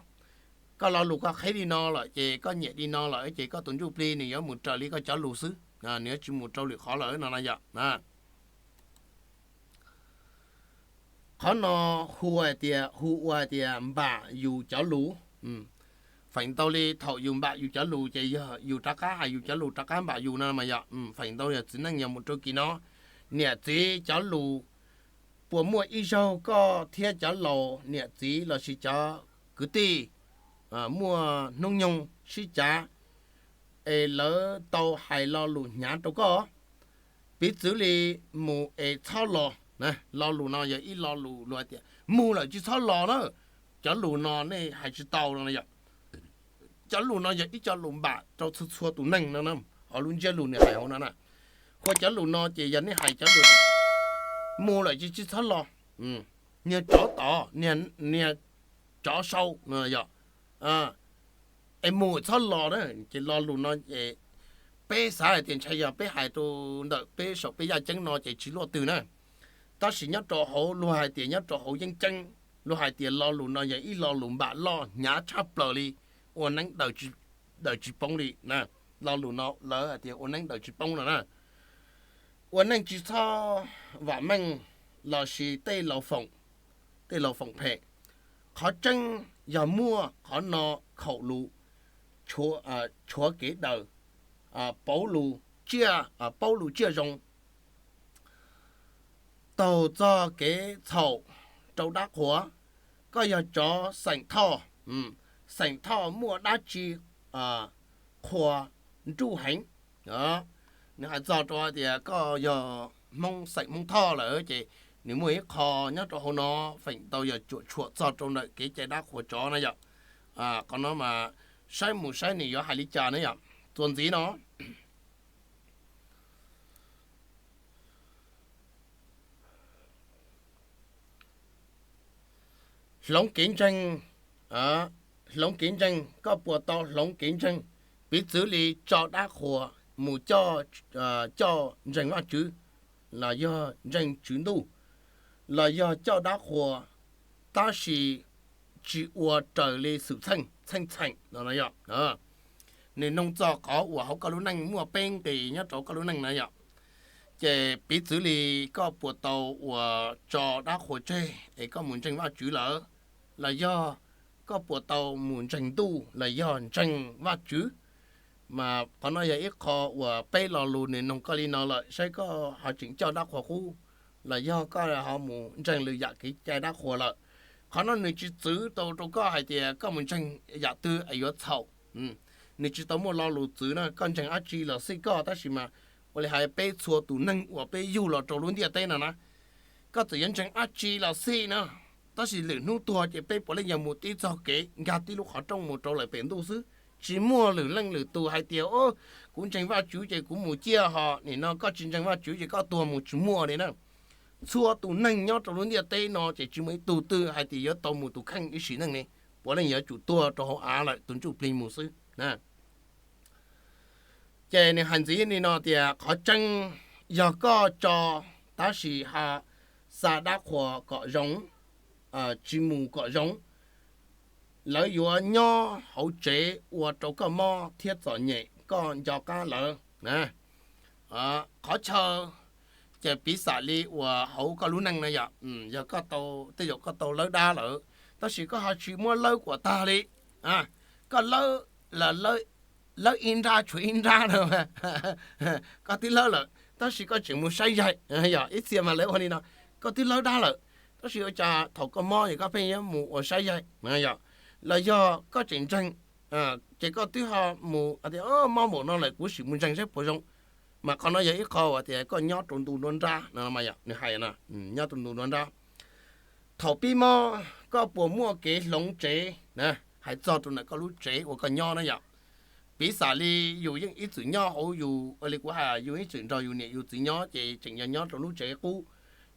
Koj lo lus koj qheb li no lawm ces koj nyiam li no lawm ces koj tus ntsuj plig nws yuav mus raws li koj cov lus xwb, nws yuav tsis mus rau lwm qhov lawm no na yom. Qhov no hu hais tias, hu ua hais tias npam yus cov lus. Feem ntau li thaum yus npam yus cov lus ces yog yus rov qab hais yus cov lus rov qab npam yus no mas yom. Feem ntau yog txiv neej yog mus rau kis no, niam txiv cov lus puas muaj ib zaug koj thiab cov laus niam txiv lossis cov kwv tij muaj hnub nyoog sib cav es lawv tau hais lo lus hnyav rau koj? Piv txwv li mus es txhob los. Lo lus no yog ib lo lus luag hais tias mus lawm tsis txhob los na. Cov lus no nej hais tsis tau no yom. Cov lus no yog ib co lus npam rau txhua txhua tus neeg no, hauv lub ntsiab lus nws hais hauv no na. Ua cov lus no ces yog nej hais cov lus mus lawm ces tsis txhob los, niag tsov tod, niag tsov sau no yom. Es mus txhob los na, ces lo lus no ces peb xav hais tias ntshai yog peb hais rau ntawm peb saum peb yaj ceeb no ces tsis luaj twg na. Tab sis nyob rau hauv luag hais tias nyob rau hauv yeeb ceeb, luag hais tias lo lus no yog ib lo lus npam loj hnyav tshaj plaws li, ua neeb daws tsis poob li na. Lo lus no lawv hais tias ua neeb daws tsis poob no na. Ua neej tsis txhob vam meej lossis tej laus foom, tej laus foom phem. Qhov tseeb yog muaj qhov no khaum lus, tshuav kev daws, pauv lus tsiaj, paub lus tsiaj zoo, taug txog kev txhaum rau dab qhuas. Koj yog tsov xeem Thoj, xeem Thoj muaj dab tsi qhuas nruj heev. Nws hais txog rau hais tias koj yog Hmoob xeem Hmoob Thoj lawm ces nws muaj ib qho nyob rau hauv no, feem ntau yog cuam tshuam txog rau ntawm kev cai dab qhuas tsov na yom. Qhov no mas saib mus saib nws yuav hais li cas na yom. Txuas ntxiv no, hloov kev ntseeg, hloov kev ntseeg, koj puas tau hloov kev ntseeg? Piv txwv li tso dab qhuas mus coj, coj ntseeg Vajtswv, los yog ntseeg Tswv Ntuj, los yog coj dab qhuas tab sis tsis ua raws li xwm txheej, txheej txheem no yom. Nws noog txog qhov uas hauv koj lub neej muaj peb nqis nyob rau koj lub neej na yom. Ces piv txwv li koj puas tau uas tso dab qhuas tseg es koj mus ntseeg Vajtswv lawm, los yog koj puas tau mus ntseeg ntuj los yog ntseeg Vajtswv? Mas qhov no yog ib qho uas peb lo lus nws noog koj li no lawm, saib koj ho tseem coj dab qhuas qub los yog koj ho mus ntseeg lwm yam kev cai dab qhuas lawm. Qhov no nws tsis txwv tau rau koj hais tias koj mus ntseeg yam twg es yuav txhaum. Nws tsis tau muaj lo lus txwv na, koj ntseeg dab tsi los xij koj, tab sis mas ua li hais peb txhua tus neeg uas peb yug los rau lub ntiaj teb no na, koj txawm yuav ntseeg dab tsi los xij na, tab sis lwm hnub tuag ces peb puav leej yog mus tib txoj kev nkag tib lub qhov rooj mus rau lawm pem ntuj xwb. Tsis muaj lwm leej lwm tus hais tias, o, kuv ntseeg Vajtswv ces kuv mus ciaj, ho nim no koj tsis ntseeg Vajtswv ces koj tuag mus, tsis muaj li na. Txhua tus neeg nyob rau lub ntiaj teb no ces tsis muaj ib tug twg hais tias yuav tau mus tus kheej ib sim neej li, puav leej yuav tsum tuag rau hauv av lawm tus ntsuj plig mus xwb. Ces nws hais ntxiv li no tias qhov tseeb yog koj tso tab sis ho xa dab qhuas kom zoo, tsis mus kom zoo, lawv yuav nyob hauv tsev ua rau koj mob thiab txom nyem, koj nco qab lawv. Qhov chaw, ces piv xam li uas hauv koj lub neej na yom, yog koj tau, tej zaum koj tau lawb dab lawm, tab sis koj ho tsis muab lawb kom tag li. Koj lawb, lawb ib nrab tshuav ib nrab na, koj twb lawb lawm tab sis koj tseem mus saib yaig, yog ib txhia mas lawv ua li no, koj twb lawb dab lawm tab sis ua cas thaum koj mob es koj pheej yuav mus ua saib yaig, yog, los yog koj tseem ntseeg, ces koj twb ho mus tias mob npaum no lawm kuv sim mus ntseeg saib puas zoo. Mas qhov no yog ib qho uas tias koj nyob rau ntu nruab nrab no, nws hais no, nyob rau ntu nruab nrab. Thaum pib mob koj puas muaj kev hloov tsev? Hais txog rau ntawm koj lub tsev uas koj nyob na yom. Piv xam li yus yeej ib txwm nyob hauv yus, ua li kuv hais, yus ib txwm nrog yus niam yus txiv nyob ces tseem yog nyob rau lub tsev qub,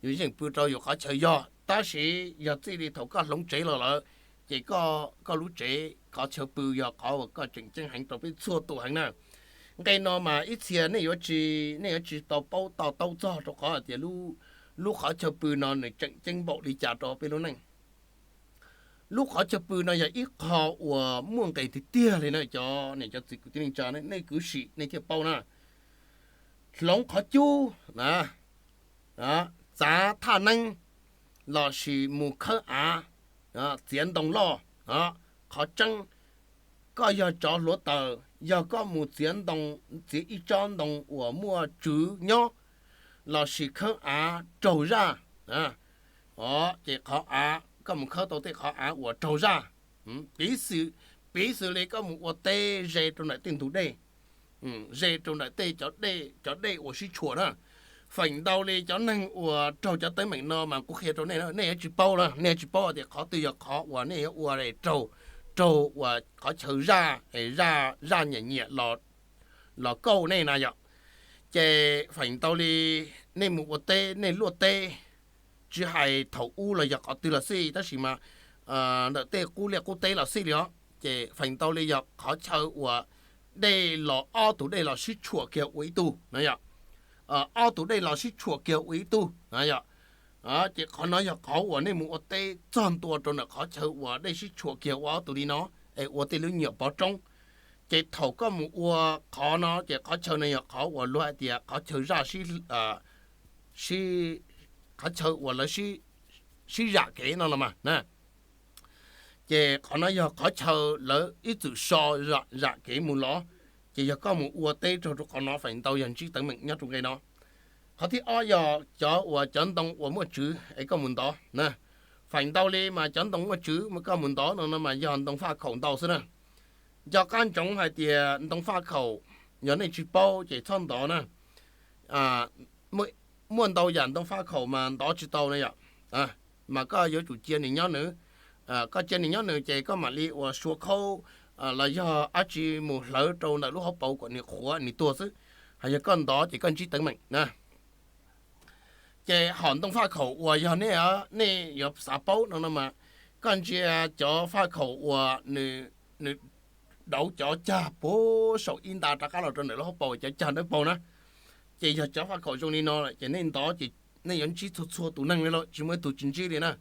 yus yeej pw rau yus qhov chaw yog, tab sis yog txij li thaum koj hloov tsev los lawm, ces koj lub tsev qhov chaw pw yog qhov uas koj tseem ceeb heev rau peb txhua tus heev na. Nqe no mas ib txhia nej yuav tsis, nej yuav tsis tau paub to taub txog rau qhov hais tias lub qhov chaw pw no nws tseem ceeb npaum li cas rau peb lub neej. Lub qhov chaw pw no yog ib qho uas muaj nqis tiag tiag li na cov niam cov txiv kwv tij neej tsa, nej kwv sim nej thiaj paub na. Hloov qhov cub, txav thaj neeb, lossis mus khawb av, txiav ntoo loj, qhov tseeb koj yog tsov hluav taws, yog koj mus txiav ntoo, txiav ib tsob ntoo uas muaj tswv nyob, lossis khawb av raug zaj, ces qhov av, koj mus khawb tau tej qhov av uas raug zaj, piv xws li koj mus ua teb ze rau ntawm tej ntug dej, ze rau ntawm tej cov dej uas sib tshuam na. Feem ntau li cov neeg uas raug cov teeb meem no mas kuv qhia rau nej, nej yuav tsis paub na, nej yuav tsis paub tias qhov twg yog qhov uas nej yuav ua raug, raug uas qhov chaw zaj, zaj nyiam nyiam los kauj nej na yom. Ces feem ntau li nej mus ua teb, nej luaj teb, tsis hais thaum ub los yog qhov twg los xij, tab sis mas ntawm tej qub liaj qub teb los xij li os, ces feem ntau li yog qhov chaw uas dej los, ob tug dej los sib tshuam kiag ua ib tug na yom. Ob tug dej los sib tshuam kiag ua ib tug na yom. Ces qhov no yog qhov uas nej mus ua teb txog ntua rau ntawm qhov chaw uas dej sib tshuam kiag ua ob tug li no, es ua tej lub nyuam pov roob. Ces thaum koj mus ua qhov no ces qhov chaw no yog qhov uas luag hais tias qhov chaw zaj, qhov chaw uas lawv sib zam kev no los mas na. Ces qhov no yog qhov chaw lawv ib txwm so zam kev mus los, ces yog koj mus ua teb raug rau qhov no feem ntau yog ntsib teeb meem nyob rau nqe no. Qhov thib ob yog cov uas cov ntoo uas muaj tswv es koj mus ntov na. Feem ntau li mas cov ntoo muaj tswv mas koj mus ntov no no mas yog ntoo faj khaum ntau xwb na. Nco qab ntsoov hais tias ntoo faj khaum, yog nej tsis paub ces txhob ntov na. Muaj ntau yam ntoo faj khaum mas ntov tsis tau na yom. Mas koj yuav tsum cia nws nyob nws, koj cia nws nyob nws ces koj mam li uas sua khaub los yog dab tsi mus hlawv rau ntawm lub hauv paus kom nws qhuav nws tuag xwb. Hos yog koj ntov ces koj ntsib teeb meem na. Ces hom ntoo faj khaum uas yog nej, nej yuav xav paub no no mas, koj ntsia cov faj khaum uas nws dauv cov cag puag saum ib nta rov qab los rau ntawm lub hauv paus, cov cag dawb paug na. Ces yog cov faj khaum zoo li no ces nej ntov ces nej yuav ntsib txhua txhua tus neeg li lawm, tsis muaj ib tug tsis ntsib li na.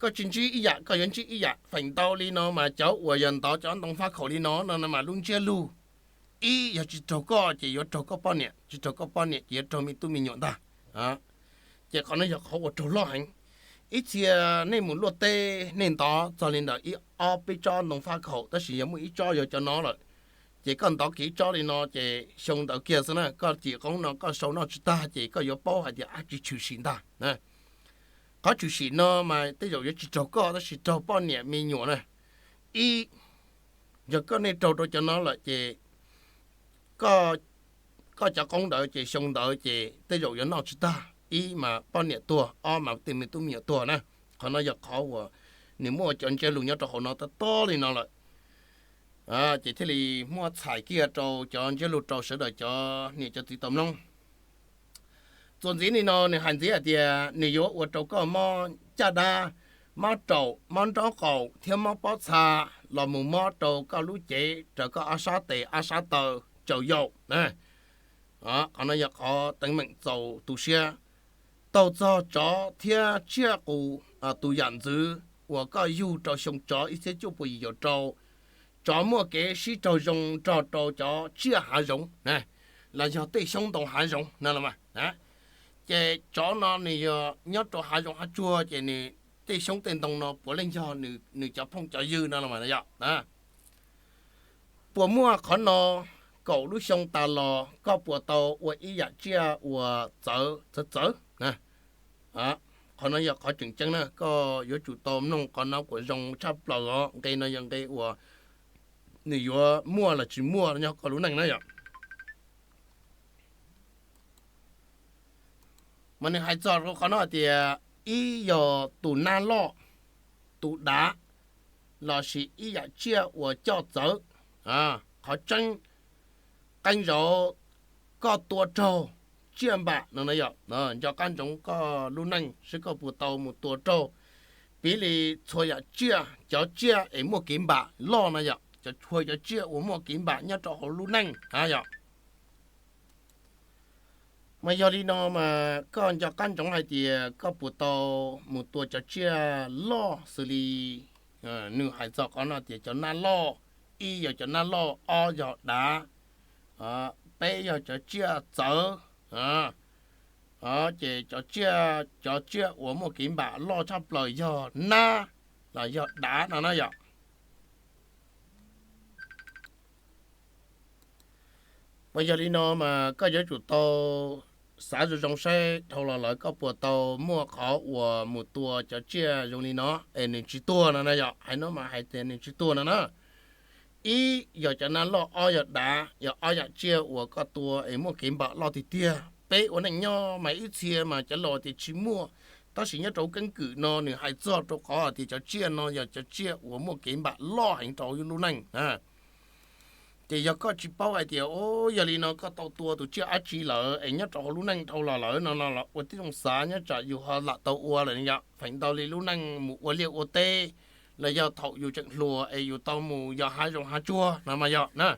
Koj tsis ntsib ib yam, koj yuav ntsib ib yam. Feem ntau li no mas cov uas yog ntov cov ntoo faj khaum li no no mas lub ntsiab lus, ib yog tsis raug koj ces yuav raug koj poj niam, tsis raug koj poj niam ces yuav raug me tub me nyuam ntag. Ces qhov no yog qhov uas raug loj heev. Ib txhia nej mus luaj teb nej ntov txog li ntawm ib ob peb tsob ntoo faj khaum, tab sis yog muaj ib tsob yog cov no lawm, ces koj ntov kiag ib tsob li no ces xyoo ntawd kiag xwb na, koj cim qoob no koj sau noj tsis tag ces koj yuav paub hais tias dab tsi tshwm sim ntag. Qhov tshwm sim no mas tej zaum yuav tsis raug koj tab sis raug poj niam me nyuam na. Ib, yog koj nej raug rau cov no lawm ces koj cov qoob ntawd ces xyoo ntawd ces tej zaum yuav noj tsis tag, ib mas poj niam tuag, ob mas tej me tub me nyuam tuag na. Qhov no yog qhov uas nws muaj cov ntsiab lus nyob rau hauv no tob tob li no lawm. Ces thiaj li muab txhais kiag rau cov ntsiab lus rau sawv daws cov niam cov txiv tau mloog. Txuas ntxiv li no nws hais ntxiv hais tias nws yuav ua rau koj mob caj dab, mob raum, mob nraub qaum thiab mob pob txha, los mus mob rau koj lub cev, raws koj ob sab tes ob sab taw, tsaus yaum. Qhov no yog qhov teeb meem txaus tu siab. Taug txog tsov thiab tsiaj qus, tus yam ntxwv uas koj yug rau xyoo tsov ib txhiab cuaj puas yim caum rau, tsov muaj kev sib raug zoo nrog rau cov tsiaj hav zoov na, los yog tej xyoob ntoo hav zoov no los mas. Ces tsov no nws yog nyob rau hav zoov hav tsuag ces nws tej xyoob tej ntoo no puav leej yog nws cov phooj cov ywg no los mas yom. Puas muaj qhov no kaum lub xyoo tas los koj puas tau ua ib yam tsiaj uas txawv txawv txawv? Qhov no yog qhov tseem ceeb na, koj yuav tsum tau mloog qhov no kom zoo tshaj plaws os. Nqe no yog nqe uas nws yuav muaj los tsis muaj nyob koj lub neej na yom. Mas nws hais txog rau qhov no hais tias ib yog tus nab loj, tus dav, lossis ib yam tsiaj uas coj txawv, Qhov tseeb, qee zaum koj tua raug tsiaj npam no na yom, nco qab ntsoov koj lub neej saib koj puas tau mus tua raug. Piv li txhua yam tsiaj, cov tsiaj es muaj kev npam loj na yom, cov txhua cov tsiaj uas muaj kev npam nyob rau hauv lub neej na yom. Mas yog li no mas koj nco qab ntsoov hais tias koj puas tau mus tua cov tsiaj loj xws li nws hais txog qhov no tias cov nab loj, ib yog cov nab loj, ob yog dav, peb yog cov tsiaj txawv, ces cov tsiaj, cov tsiaj uas muaj kev npam loj tshaj plaws yog nab los yog dav no na yom. Mas yog li no mas koj yuav tsum tau xav zoo zoo saib dhau los lawm koj puas tau muaj qhov uas mus tua cov tsiaj zoo li no es nws tsis tuag no na yom. Hais no mas hais tias nws tsis tuag no na. Ib yog cov nab loj, ob yog dav, yog ob yam tsiaj uas koj tua es muaj kev npam loj tiag tiag. Peb ua neej nyob mas ib txhia mas cov laus tias tsis muaj, tab sis nyob rau keeb kwm no nws hais txog rau qhov tias cov tsiaj no yog cov tsiaj uas muaj kev npam loj heev rau lub neej. Ces yog koj tsis paub hais tias, o, yog li no koj tau tua tus tsiaj dab tsi lawm es nyob rau hauv lub neej dhau los lawm no no los ua tib zoo xav nyob tsam yus ho lam tau ua lawm yom. Feem ntau li lub neej mus ua liaj ua teb los yog thaum yus tseem hluas es yus tau mus yos hav zoov hav tsuag no mas yog na.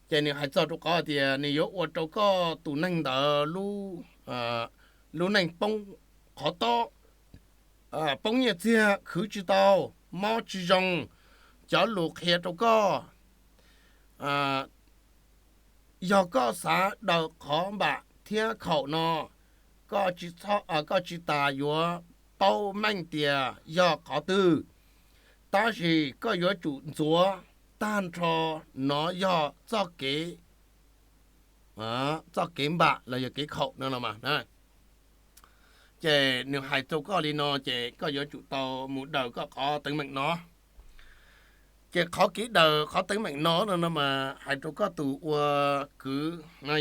Ces nws hais txog rau qhov tias nws yuav ua rau koj tus neeg ntawd lub, lub neej poob qhov tob, poob nyiaj txiag, khwv tsis tau, mob tsis zoo. Cov lus qhia rau koj, yog koj xav daws qhov npam thiab khaum no, koj tsis tas yuav paub meej tias yog qhov twg, tab sis koj yuav tsum ntxuav tag nrho. No yog txoj kev, txoj kev npam los yog kev khaum no los mas. Ces nws hais rau koj li no ces koj yuav tsum tau mus daws koj qhov teeb meem no. Ces qhov kev daws qhov teeb meem no no no mas hais rau koj tus ua kwv,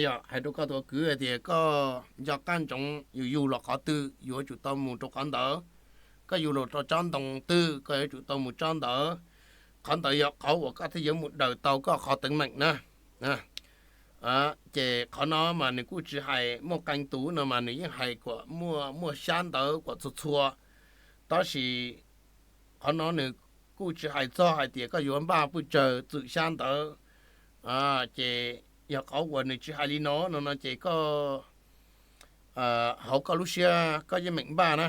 yog hais rau koj tus ua kwv hais tias koj nco qab ntsoov yus yug los qhov twg yuav tsum tau mus rau qhov ntawd. Koj yug los rau tsob ntoo twg koj yuav tsum tau mus tsob ntawd. Qhov ntawd yog qhov uas koj thiaj yuav mus daws tau koj qhov teeb meem na. Ces qhov no mas nws kuj tsis hais muaj qee tus no mas nws yeej hais kom muaj, muaj xyab ntawv kom txhua txhua. Tab sis qhov no nws kuj tsis hais txog hais tias koj yuav npaj pwj tsawg txwm xyab ntawv. Ces yog qhov uas nws tsis hais li no no no ces koj, hauv koj lub siab koj yeej meem npaj na.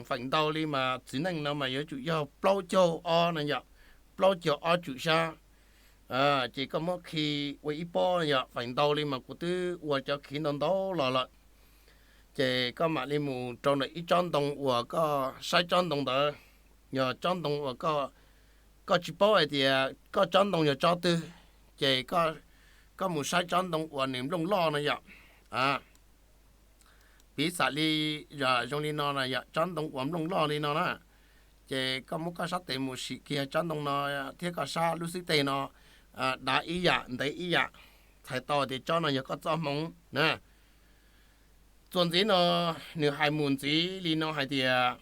Feem ntau li mas txiv neej no mas yuav tsum yog plaub caug ob na yom, plaub caug ob tswm xyab. Ces koj muab khi ua ib pob yom, feem ntau li mas kuv twb ua cov khiv ntau ntau los lawm. Ces koj mam li mus rau ntawm ib tsob ntoo uas koj saib tsob ntoo ntawd, yog tsob ntoo uas koj tsis paub hais tias koj tsob ntoo yog tsob twg, ces koj mus saib tsob ntoo uas nws nplooj loj no yom. Piv xam li zoo li no na yom, tsob ntoo uas nplooj loj li no na, ces koj muab koj sab tes mus sim kiag tsob ntoo no thiab koj sab lub xib teg no dav ib yam ntev ib yam, txhais tau tias tsob no yog koj txoj hmoov na. Txuas ntxiv no nws hais mus ntxiv li no hais tias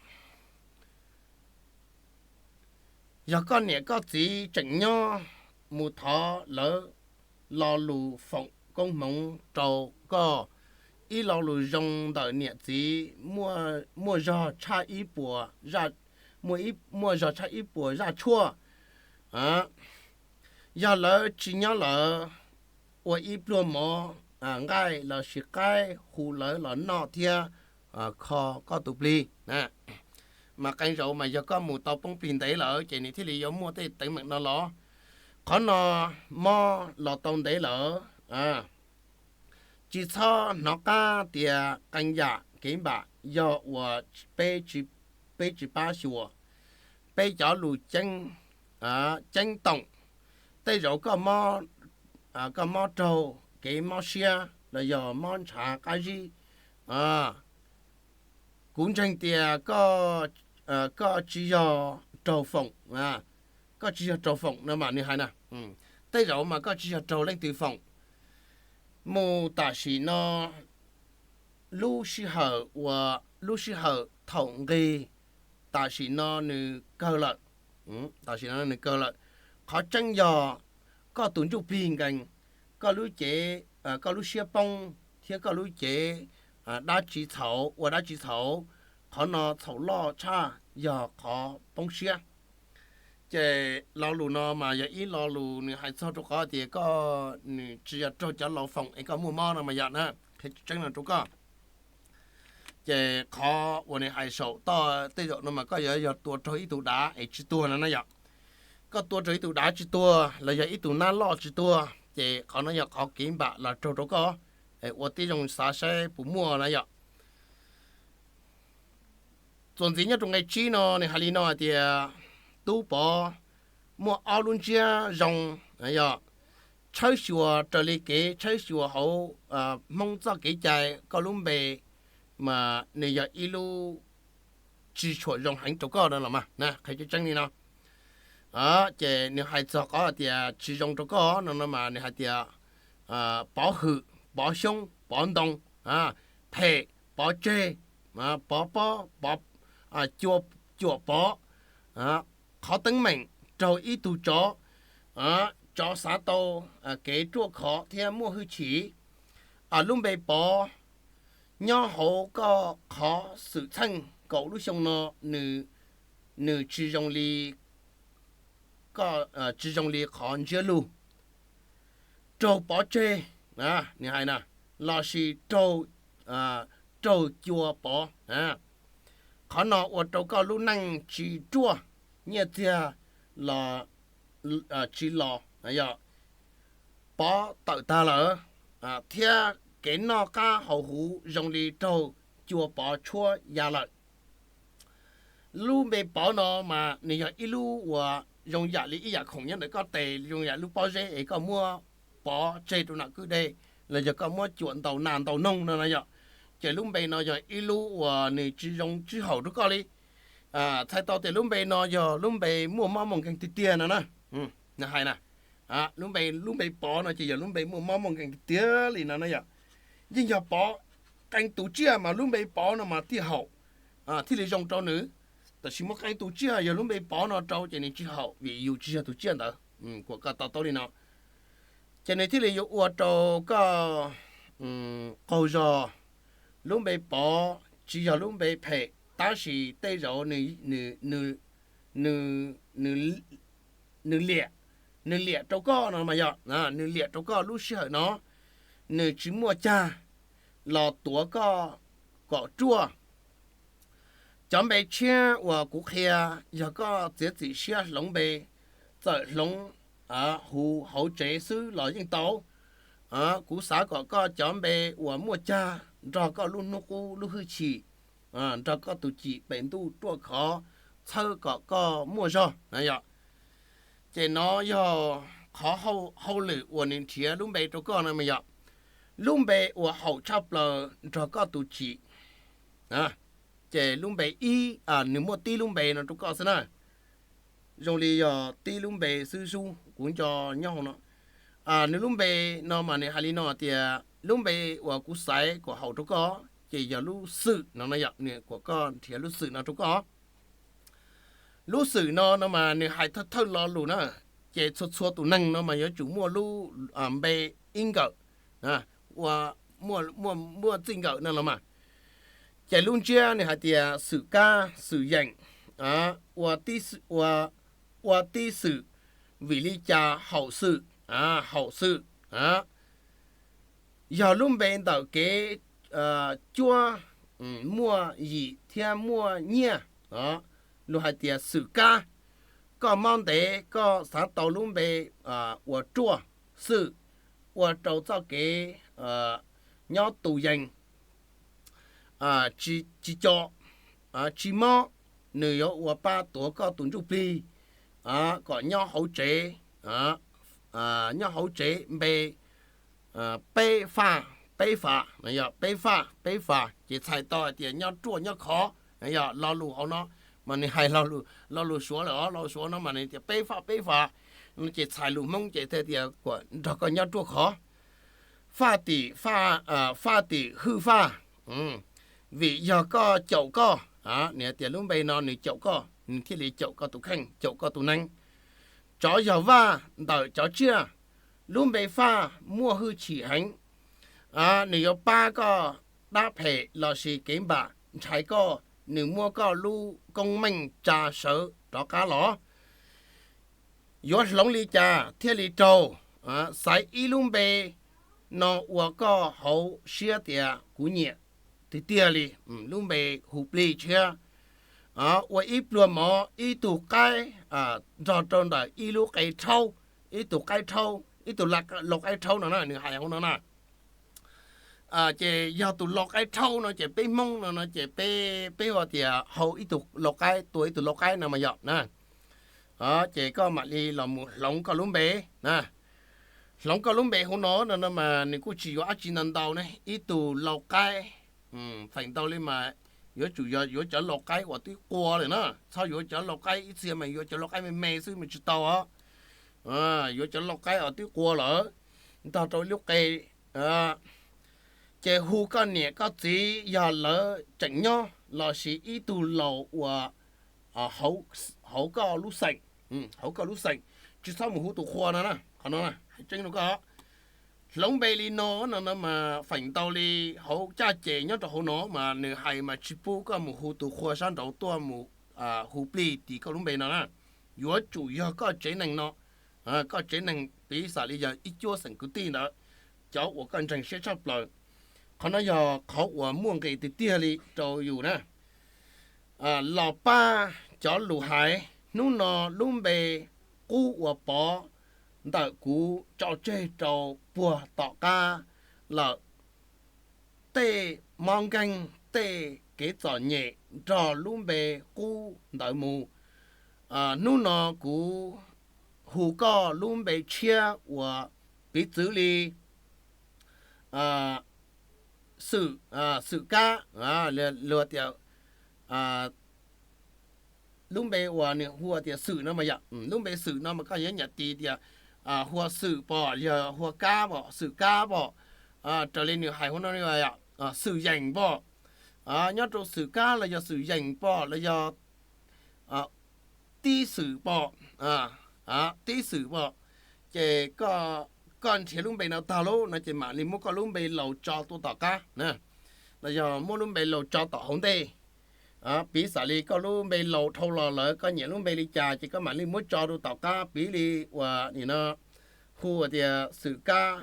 yog koj niam koj txiv tseem nyob, mus thov lawv lo lus foom koob hmoov rau koj, ib lo lus zoo ntawm niam txiv, muaj zog tshaj ib puas, muaj zog tshaj ib puas zaj tshuaj. Yog lawv tsis nyob lawm, ua ib pluag mov nqaij los sis qaib hu lawv los noj thiab kho koj tus plig. Mas qee zaum mas yog koj mus tau poob plig ntev lawm ces nws thiaj li yuav muaj tej teeb meem no los. Qhov no mob los tau ntev lawm, tsis txhob hnov qab tias qee yam kev npam yog uas peb tsis pab xyuas. Peb cov lus ceeb toom, tej zaum koj mob raug kev mob siab los yog mob ntshav qab zib. Kuv ntseeg tias koj tsis yog raug foom, koj tsis yog raug foom no mas nws hais na. Tej zaum mas koj tsis yog raug leej twg foom. Mus tam sim no, lub sij hawm uas lub sij hawm thaum nqig tam sim no nws kawg lawm. Tam sim no nws kawg lawm. Qhov tseeb yog koj tus ntsuj plig nkees, koj lub cev, koj lub siab poob thiab koj lub cev dab tsi txhaum ua dab tsi txhaum, qhov no txhaum loj tshaj yog qhov poob siab. Ces lo lus no mas yog ib lo lus nws hais txog rau qhov tias koj, nws tsis yog raug cov laus foom es koj muaj mob no mas yog na, qhia tseeb no rau koj. Ces qhov uas nws hais saum toj tej zaum no mas koj yuav yog tua raug ib tug dav es tsis tuag no na yom. Koj tua raug ib tug dav tsis tuag los yog ib tug nab loj tsis tuag ces qhov no yog qhov kev npam los raug rau koj, ua tib zoo xav saib puas muaj na yom. Txuas ntxiv nyob rau nqe tsib no nws hais li no hais tias, Tub Pov muaj ob lub ntsiab zoo, yog tshawb xyuas raws li kev tshawb xyuas hauv Hmoob txoj kev cai, koj lub npe mas nws yog ib lub tsis tshua zoo heev rau koj no los mas, qhia tseeb tseeb li no. Ces nws hais txog qhov tias tsis zoo rau koj no no mas nws hais tias, Pov Hwm, Pov Xyoob, Pov Ntoo, Phem, Pov Tseg, Pov Pob, Pov, Cuam Pov, qhov teeb meem raug ib tug tsov, tsov xav tau kev ruaj khov thiab muaj hwj chim. Lub npe Pov nyob hauv koj qhov xwm txheej kaum lub xyoo no, nws tsis zoo li, tsis zoo li qhov ntsiab lus. Raug pov tseg, nws hais na, lossis raug, raug cua pov. Qhov no ua rau koj lub neej tsis ruaj, nyiaj txiag los tsis los, yog pov tawm tag lawm, thiab kev noj qab haus huv zoo li raug cua pov tshuab ya lawm. Lub npe Pov no mas nws yog ib lub uas zoo yam li ib yam khoom nyob ntawm koj tes, zoo yam lub pob zeb es koj muab pov tseg rau nram kwj deg, los yog koj muab cuam ntaus nas ntaus noog no no yom. Ces lub npe no yog ib lub uas nws tsis zoo sib haum rau koj li. Txhais tau tias lub npe no yog lub npe muaj mob muaj nkeeg tiag tiag no na. Nws hais na, lub npe, lub npe Pov no ces yog lub npe muaj mob muaj nkeeg tiag tiag li no na yom. Yeej yog pov qee tus tsiaj mas lub npe Pov no mas thiaj haum, thiaj li zoo rau nws. Tab sis muaj qee tus tsiaj yog lub npe Pov no rau ces nws tsis haum vim yus tsis yog tus tsiaj ntawd. Kuas koj to taub li no, ces nws thiaj li yuav ua rau koj qaug zog. Lub npe Pov tsis yog lub npe phem, tab sis tej zaum nws, nws liam, nws liam rau koj no mas yog, nws liam rau koj lub sij hawm no, nws tsis muaj cag los tuav koj kom ruaj. Cov npe tshiab uas kuv qhia, yog koj txiav txim siab hloov npe, txawm hloov huv hauv tsev xwb los yeej tau. Kuv xav kom koj cov npe uas muaj cag nrog koj lub hnub qub lub hwj chim, nrog koj tus cim pem ntuj ruaj khov, txhawb kom koj muaj zog na yom. Ces no yog qhov hauj lwm uas nws nrhiav lub npe rau koj no mas yog, lub npe uas haum tshaj plaws nrog koj tus cim. Ces lub npe ib, nws muaj tib lub npe no rau koj xwb na. Zoo li yog tib lub npe xwb xub kuv nco nyob hauv no. Nws lub npe no mas nws hais li no tias, lub npe uas kuv xaiv kom haum rau koj ces yog lub xwm no no yom, nws kom koj nrhiav lub xwm no rau koj. Lub xwm no no mas nws hais thawj thawj lo lus na, ces txhua txhua tus neeg no mas yuav tsum muaj lub npe ib nkawm, ua, muaj txij nkawm no los mas. Ces lub ntsiab nws hais tias xwm kab xwm yeem, ua tib xwm, vim li cas haum xwm, haum xwm. Yog lub npe ntawm kev cuab, muaj yim thiab muaj nyiaj. Luag hais tias xwm kab, koj mob ntev koj xav tau lub npe uas ruaj, xwm, ua rau txoj kev nyob tus yees tsis co, tsis mob, nws yuav ua pab tuav koj tus ntsuj plig kom nyob hauv tsev, nyob hauv tsev npe peb faj, peb faj, peb faj, peb faj ces txhais tau hais tias nyob ruaj nyob khov. Yog lo lus hauv no mas nws hais lo lus Suav lawm os, lo lus Suav no mas nws tias peb faj peb faj, ces txhais lus Hmoob ces thiaj tias kom nrog koj nyob ruaj khov. Faj tim, faj tim hwj faj, vim yog koj caum koj, nws tias lub npe no nws caum koj, nws thiaj li caum koj tus kheej, caum koj tus neeg. Tsov yog vaj ntawm cov tsiaj, lub npe faj muaj hwj chim heev. Nws yuav pab koj dab phem lossis kev npam ntshai koj, nws muab koj lub koob meej tsa sawv rov qab los. Yuav hloov li cas thiaj li raug? Xaiv ib lub npe no ua koj hauv siab tias kuv nyiam tiag tiag li, lub npe hu plig tshiab. Ua ib pluag mov ib tug qaib nrog rau ntawm ib lub qe rhaub, ib tug qaib rhaub, ib tug lau qaib rhaub no na, nws hais hauv no na. Ces yog tus lau qaib rhaub no ces peb Hmoob no no ces peb, peb hu tias hau ib tug lau qaib, tua ib tug lau qaib no mas yom na. Ces koj mam li los mus hloov koj lub npe na. Hloov koj lub npe hauv no no no mas nws kuj tsis yuav dab tsi ntau ntau ne, ib tug lau qaib. Feem ntau li mas yuav tsum yog yuav cov lau qaib uas twb qua lawm na, txhob yuav cov lau qaib ib txhia mas yuav cov lau qaib me me xwb mas tsis tau os. Yuav cov lau qaib uas twb qua lawm, ntog rau ib lub qe. Ces hu koj niam koj txiv yog lawv tseem nyob lossis ib tug laus uas hauv koj lub xeem, hauv koj lub xeem, tsis txhob mus hu tus qhua no na, qhov no hais tseeb rau koj. Hloov npe li no no no mas feem ntau li hauv caj ces nyob rau hauv no mas nws hais mas tsis pub koj mus hu tus qhua sab nraud tuaj mus hu plig tim koj lub npe no na. Yuav tsum yog koj tsev neeg no, koj tsev neeg piv xam li yog ib cuab xeem kwv tij ntawd, cov uas koj ntseeg siab tshaj plaws. Qhov no yog qhov uas muaj nqis tiag tiag li rau yus na. Los pab cov lus hais, hnub no lub npe qub uas pov ntawm kuv tso tseg rau puag tom qab lawm. Tej mob nkeeg, tej kev txom nyem nrog lub npe qub ntawd mus. Hnub no kuv hu koj lub npe tshiab uas piv txwv li Xwm, Xwm Kab, luag tias lub npe uas nws hu tias Xwm no mas yom, lub npe Xwm no mas koj yuav nyam tis tias hu ua Xwm pom, yog hu ua Kab pom, Xwm Kab pom. Raws li nws hais hu no, Xwm Yeem pom, nyob rau Xwm Kab los yog Xwm Yeem pom los yog Tib Xwm pom, Tib Xwm pom. Ces koj nrhiav lub npe no tag lawm no ces mam li muab koj lub npe laus tso tuaj tom qab na, los yog muab lub npe laus tso tom hauv ntej. Piv xam li koj lub npe laus dhau los lawm koj nyiam lub npe li cas ces koj mam li muab tso rau tom qab, piv li uas nim no hu tias Xwm Kab,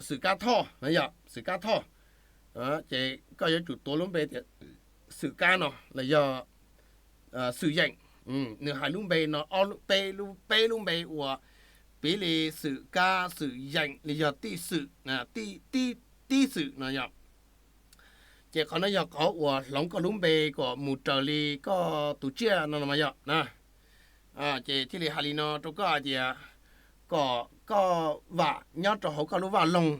Xwm Kab Thoj no, yog Xwm Kab Thoj. Ces koj yuav tsum tuav lub npe tias Xwm Kab no los yog Xwm Yeem. Nws hais lub npe no ob lub, peb lub, peb lub npe uas piv li Xwm Kab, Xwm Yeem los yog Tib Xwm, Tib Xwm no yog. Ces qhov no yog qhov uas hloov koj lub npe kom mus raws li koj tus tsiaj no los mas yog na. Ces thiaj li hais li no rau koj hais tias kom koj vam nyob rau hauv koj lub vaj loog,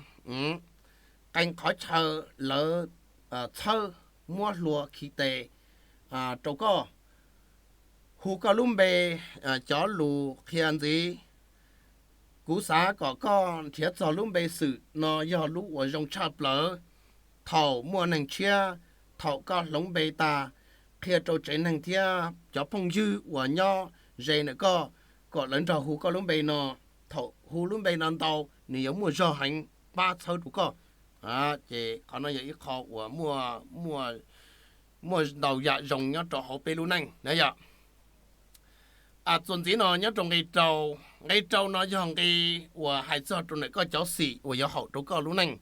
qee qhov chaw lawv txhawb muab hlua khi tes rau koj, hu koj lub npe, cov lus qhia ntxiv. Kuv xav kom koj nrhiav txog lub npe Xwm no yog lub uas zoo tshaj plaws. Thaum muaj neeg tshiab, thaum koj hloov npe tas, qhia rau tsev neeg thiab cov phooj ywg uas nyob ze ntawm koj kom lawv nrog hu koj lub npe no. Thaum hu lub npe no ntau, nws yuav muaj zog heev pab txhawb rau koj. Ces qhov no yog ib qho uas muaj ntau yam zoo nyob rau hauv peb lub neej na yom. Txuas ntxiv no nyob rau nqe rau, nqe rau no yog nqe uas hais txog rau ntawm koj cov xim uas yuav haum rau koj lub neej.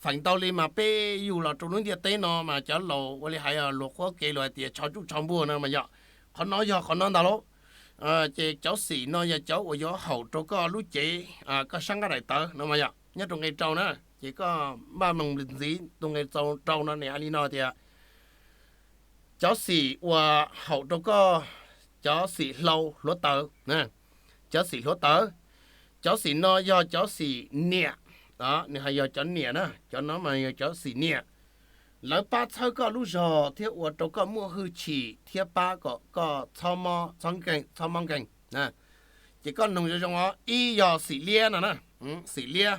Feem ntau li mas peb yug los rau lub ntiaj teb no mas cov laus ua li hais luag qhuab kev luag hais tias tsho tsuj tsho npuag no mas yog, qhov no yog qhov no ntag lauj. Ces cov xim no yog cov uas yuav haum rau koj lub cev, koj sab nqaij daim tawv no mas yog nyob rau nqe rau na. Ces koj npaj mees ntxiv tus nqe rau no nws hais li no tias cov xim uas haum rau koj, cov xim hlau hluav taws, cov xim hluav taws, cov xim no yog cov xim niam, nws hais yog cov niam na, cov no mas yog cov xim niam. Lawv pab txhawb koj lub zog thiab ua rau koj muaj hwj chim thiab pab kom koj txhob mob nkeeg. Ces koj noog zoo zoo os, ib yog xim liab no na, xim liab.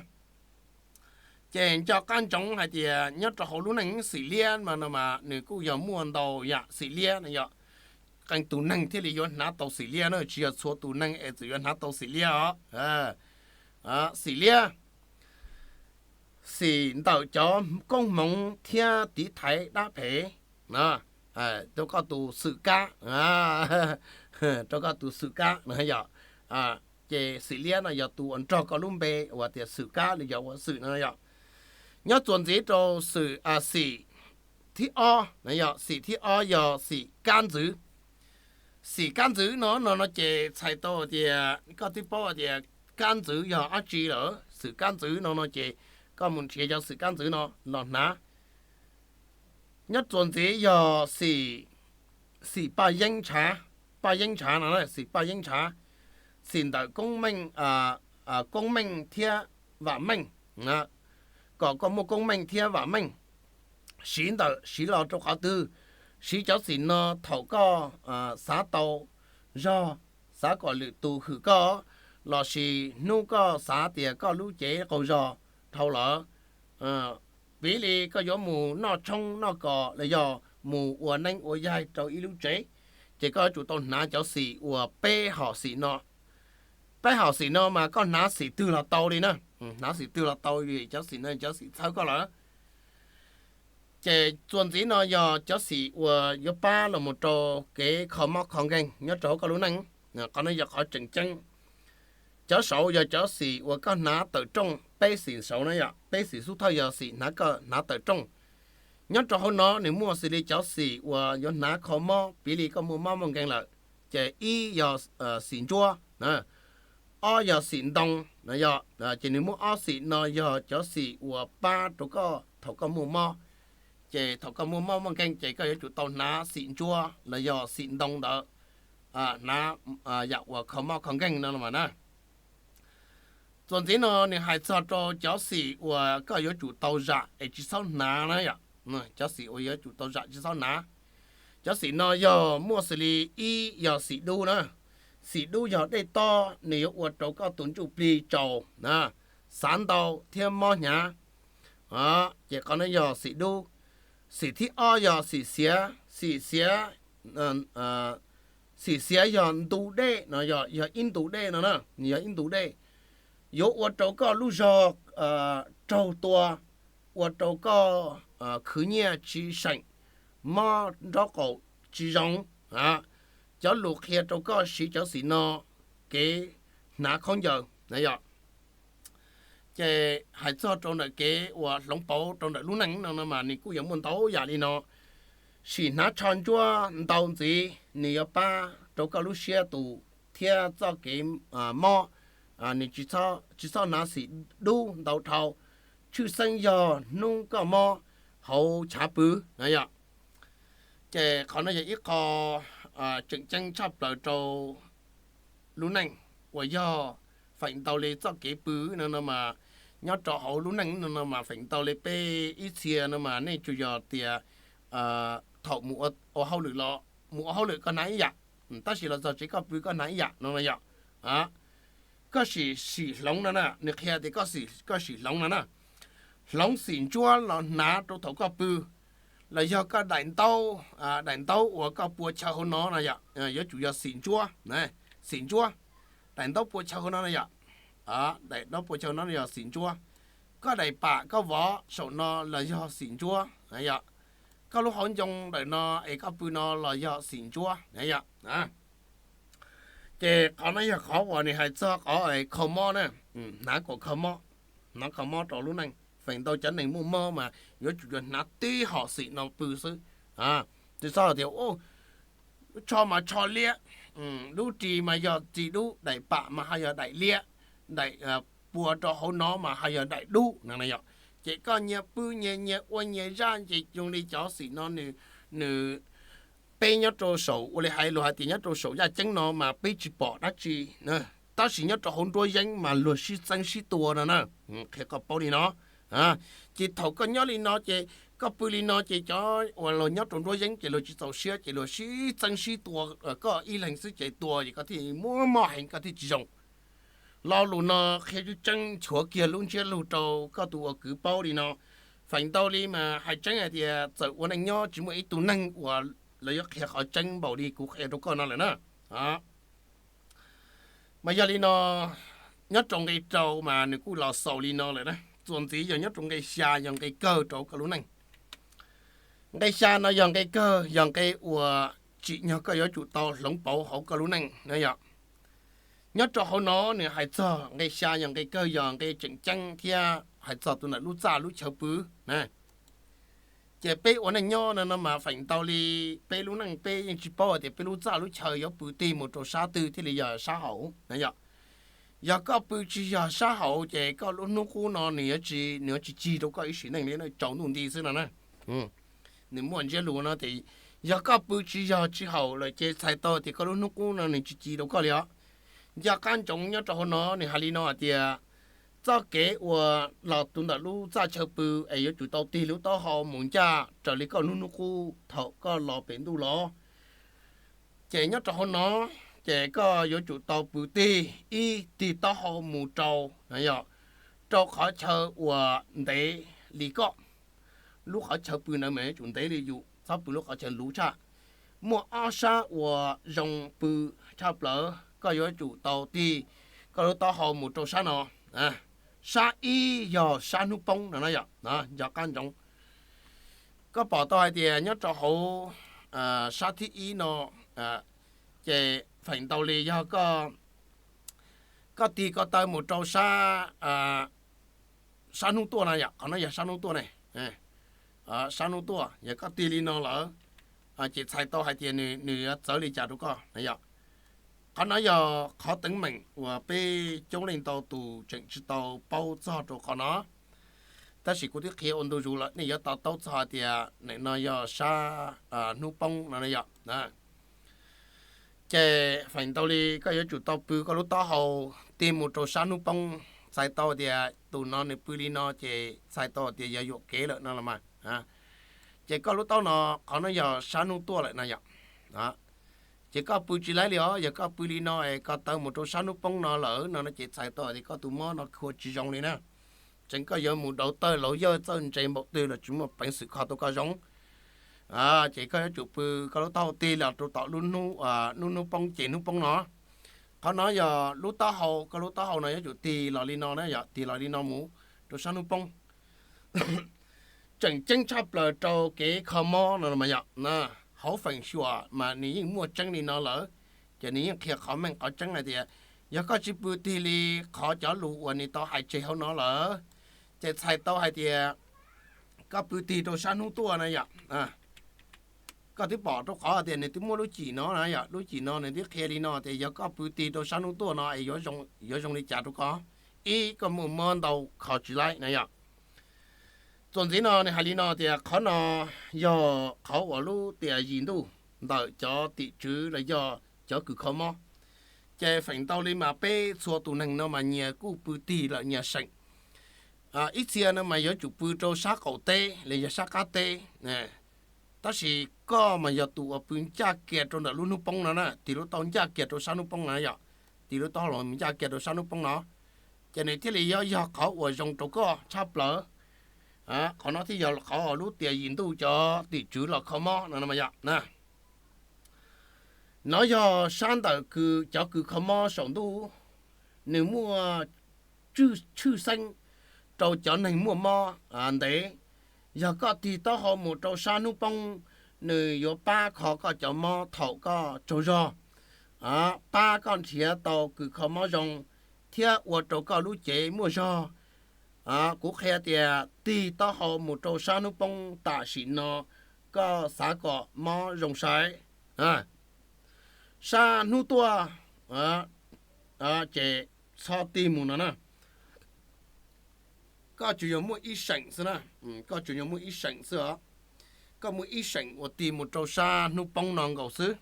Ces nco qab ntsoov hais tias nyob rau hauv lub neej xim liab mas no mas nws kuj yog muaj ntau yam xim liab no yom. qee tus neeg thiaj li yuav hnav tau xim liab na, tsis yog txhua tus neeg es txawm yuav hnav tau xim liab os. Xim liab, xim ntawm cov koob hmoov thiab tiv thaiv dab phem, rau koj tus xwm kab, rau koj tus xwm kab no yom. Ces xim liab no yog tus uas nrog koj lub npe uas tias xwm kab li yog ua xwm no yom. Nyob txuas ntxiv rau xim, xim thib ob no yog, xim thib ob yog xim kab ntxwv. Xim kab ntxwv no no no ces txhais tau tias koj twb paub tias kab ntxwv yog dab tsi lawm. Xim kab ntxwv no no ces koj mus nrhiav cov xim kab ntxwv no los hnav. Nyob txuas ntxiv yog xim, xim paj yeeb ntshav, paj yeeb ntshav no, xim paj yeeb ntshav, xim ntawm koob meej, koob meej thiab vam meej, kom koj muaj koob meej thiab vam meej. Siv ntawm siv los rau qhov twg? Siv cov xim no thaum koj xav tau zog, xav kom lwm tus hwm koj, lossis hnub koj xav tias koj lub cev qaug zog dhau lawm, piv li koj yuav mus noj tshoob noj kos los yog mus ua neeb ua yaig rau ib lub tsev, ces koj yuav tsum tau hnav cov xim uas peb hom xim no. Peb hom xim no mas koj hnav xim twg los tau li na. Hnav xim twg los tau vim cov xim no cov xim txhawb koj lawm. Ces txuas ntxiv no yog cov xim uas yuav pab los mus rau kev kho mob kho nkeeg nyob rau hauv koj lub neej. Qhov no yog qhov tseem ceeb. Cov saud yog cov xim uas koj hnav tawm rooj, peb xim saud na yom, peb xim xub thawj yog xim hnav koj hnav tawm rooj. Nyob rau hauv no nws muaj xws li cov xim uas yuav hnav kho mob, piv li koj muaj mob muaj nkeeg lawm, ces ib yog xim ntsuab, ob yog xim ntoo no yom. Ces nws muaj ob xim no yog cov xim uas pab rau koj thaum koj muaj mob. Ces thaum koj muaj mob muaj nkeeg ces koj yuav tsum tau hnav xim ntsuab los yog xim ntoo ntawd, hnav yam uas kho mob kho nkeeg no mas na. Txuas ntxiv no nws hais txog rau cov xim uas koj yuav tsum tau zam es tsis txhob hnav na yom. Cov xim uas yuav tsum tau zam tsis txhob hnav. Cov xim no yog muaj xws li ib yog xim dub na. Xim dub yog dej tob, nws yuav ua rau koj tus ntsuj plig tsaus, xav ntau thiab mob hnyav. Ces qhov no yog xim dub. Xim thib ob yog xim xiav, xim xiav, xim xiav yog ntu dej no, yog ib ntu dej no na, nws yog ib ntu dej. Yuav ua rau koj lub zog raug tua, ua rau koj khwv nyiaj tsis seem, mob nraub qaum tsis zoo. Cov lus qhia rau koj siv cov xim no, kev hnav khaub ncaws na yom. Ces hais txog rau ntawm kev uas hloov pauv rau ntawm lub neej no no mas nws kuj yuav muaj ntau yam li no. Sim hnav tsho ntsuab ntau ntxiv, nws yuav pab rau koj lub siab tus thiab txoj kev mob. Nws tsis txhob hnav xim dub ntau dhau, tshwj xeeb yog hnub koj mob hauv chav pw na yom. Ces qhov no yog ib qho tseem ceeb tshaj plaws rau lub neej uas yog feem ntau li txoj kev pw no no mas nyob rau hauv lub neej no no mas feem ntau li peb ib txhia no mas nej tsuas yog tias thaum mus ua hauj lwm los mus ua hauj lwm koj hnav ib yam, tab sis los txog tsev koj pw koj hnav ib yam no no yom. Koj sim, sim hloov no na, nws qhia tias koj sim hloov no na. Hloov xim ntsuab los hnav rau thaum koj pw, los yog koj daim ntaub, daim ntaub uas koj pua chaw hauv no no yom, yuav tsum yog xim ntsuab, xim ntsuab. Daim ntaub pua chaw hauv no no yom, daim ntaub pua chaw hauv no yog xim ntsuab. Koj daim pam koj vov saum no los yog xim ntsuab yom. Koj lub hauv ncoo ntawm no es koj pw no los yog xim ntsuab yom. Ces qhov no yog qhov uas nws hais txog qhov kho mob na, hnav kom kho mob, hnav kho mob rau lub neej. Feem ntau cov neeg muaj mob mas yuav tsum yuav hnav tib hom xim no pw xwb. Tsis txhob tias tsho mas tsho liab, lub ris mas yog ris dub, daim pam mas ho yog daim liab, daim pua rau hauv no mas ho yog daim dub no na yom. Ces koj nyias pw nyias, nyias ua nyias zaj ces zoo li cov xim no nws, nws peb nyob rau saum, ua li hais luag hais tias nyob rau saum yaj ceeb no mas peb tsis pom dab tsi, tab sis nyob rau hauv nruab yeeb mas luag sib txeeb sib tua no na. Qhia koj paub li no. Ces thaum koj nyob li no ces koj pw li no ces cov uas luag nyob rau nruab yeeb ces luag tsis txaus siab ces luag sib txeeb sib tua, koj ib leeg xwb ces tua ces koj thiaj muaj mob heev koj thiaj tsis zoo. Lo lus no qhia tseeb tseeb nchuav kiag lub ntsiab lus rau koj tus ua kwv paub li no. Feem ntau li mas hais tseeb hais tias txawm ua neej nyob tsis muaj ib tug neeg uas lawv yuav qhia qhov tseeb npaum li kuv qhia rau koj no lawm na. Mas yog li no, nyob rau nqe rau mas nws kuj los xaus li no lawm na. Txuas ntxiv yog nyob rau nqe xya yog nqe kawg rau koj lub neej. Nqe xya no yog nqe kawg, yog nqe uas tsim nyog koj yuav tsum tau hloov pauv hauv koj lub neej na yom. Nyob rau hauv no nws hais txog nqe xya yog nqe kawg, yog nqe tseem ceeb thiab hais txog tus ntawm lub txaj lub chaw pw na. Ces peb ua neej nyob no no mas feem ntau li peb lub neej peb yeej tsis paub hais tias peb lub txaj lub chaw yuav pw tig mus rau sab twg thiaj li yog sab hauv na yom. Yog koj pw tsis yog sab hauv ces koj lub hnub qub no nws yuav tsis, nws yuav tsis cig rau koj ib sim neej li, tsaus ntuj nti xwb no na. Nws muaj ntsiab lus no tias yog koj pw tsis yog tsis haum lawm ces txhais tau tias koj lub hnub qub no nws tsis cig rau koj li os. Ncaj qab ntsoov nyob rau hauv no nws hais li no hais tias txoj kev uas los tus ntawm lub txaj chaw pw es yuav tsum tau tig lub taub hau mus ncaj raws li koj lub hnub qub thaum koj los pem ntuj los. Ces nyob rau hauv no, ces koj yuav tsum tau pw tig, ib, tig taub hau mus rau, yog rau qhov chaw uas ntev li koj. Lub qhov chaw pw ntawd mas yuav tsum ntev li yus, txhob pw lub qhov chaw luv tshaj. Muaj ob sab uas zoo pw tshaj plaws, koj yuav tsum tau tig koj lub taub hau mus rau sab no. Sab ib yog sab hnub poob no na yom, nco qab ntsoov. Koj pom tau hais tias nyob rau hauv sab thib ib no, ces feem ntau li yog koj tig ko taw mus rau sab, sab hnub tuaj na yom, qhov no yog sab hnub tuaj ne. Sab hnub tuaj, yog koj tig li no lawm, ces txhais tau hais tias nws yuav txawv li cas rau koj na yom. Qhov no yog qhov teeb meem uas peb coob leej ntau tus tseem tsis tau paub txog rau qhov no. Tab sis kuv twb qhia ua ntu zus lawm, nej yuav to taub txog hais tias nim no yog sab hnub poob no yom. Ces feem ntau li koj yuav tsum tau pw koj lub taub hau tig mus rau sab hnub poob, txhais tau tias tus no nws pw li no ces txhais tau tias yog yuam kev lawm no los mas. Ces koj lub taub no, qhov no yog sab hnub tuaj lawm no yom. Ces koj pw tsis laib li os, yog koj pw li no es ko taw mus rau sab hnub poob no lawm no no ces txhais tau tias koj tus mob no khuav tsis zoo li na. Tseem koj yuav mus dauv tawj laug yawj txawj ntse npaum twg los tsis muaj peev xwm kho tau koj zoo. Ces koj yuav tsum pw koj lub taub hau tig los rau tom lub hnub, hnub hnub poob ces hnub poob no. Qhov no yog lub taub hau, koj lub taub hau no yuav tsum tig los li no na yom, tig los li no mus rau sab hnub poob. Tseem ceeb tshaj plaws rau kev kho mob no mas yom, hauv feem xyuam mas nws yeej muaj tseeb li no lawm. Ces nws yeej qhia qhov meej qhov tseeb hais tias yog koj tsis pw tig li qhov cov lus uas nws tau hais tseg hauv no lawm, ces txhais tau hais tias koj pw tig rau sab hnub tuaj na yom. Koj twb pom rau qhov tias nws twb muaj lub cim no na yom, lub cim no nws twb qhia li no tias yog koj pw tig rau sab hnub tuaj no es yuav zoo li cas rau koj. Ib, koj muaj mob ntau kho tsis laib na yom. Txuas ntxiv no nws hais li no tias qhov no yog qhov uas lub tias yim ntuj ntawm cov tim tswv los yog cov kws kho mob. Ces feem ntau li mas peb txhua tus neeg no mas nyias kuj pw tig lawm nyias seem. Ib txhia no mas yuav tsum pw rau sab qaum teb los yog sab qab teb. Tab sis koj mas yog tus uas pw ncaj kiag rau ntawm lub hnub poob no na, tig lub taub ncaj kiag rau sab hnub poob no yom, tig lub taub hau los ncaj kiag rau sab hnub poob no, ces nws thiaj li yuav yog qhov uas zoo rau koj tshaj plaws. Qhov no thiaj yog qhov lub tias yim ntuj cov tim tswv los kho mob no yom. No yog sab ntawm kws cov kws kho mob saum ntuj, nws muaj tshwj xeeb rau cov neeg muaj mob ntev. Yog koj tig taub hau mus rau sab hnub poob, nws yuav pab kho koj cov mob thaum koj tsaug zog, pab koj nrhiav tau kws kho mob zoo, thiab ua rau koj lub cev muaj zog. Kuv qhia tias tig taub hau mus rau sab hnub poob tam sim no, koj xav kom mob zoo saib. Sab hnub tuaj ces txhob tig mus no na. Koj tsuas yog muaj ib seem xwb na, koj tsuas yog muaj ib seem xwb os. Koj muaj ib seem uas tig mus rau sab hnub poob no nkaus xwb.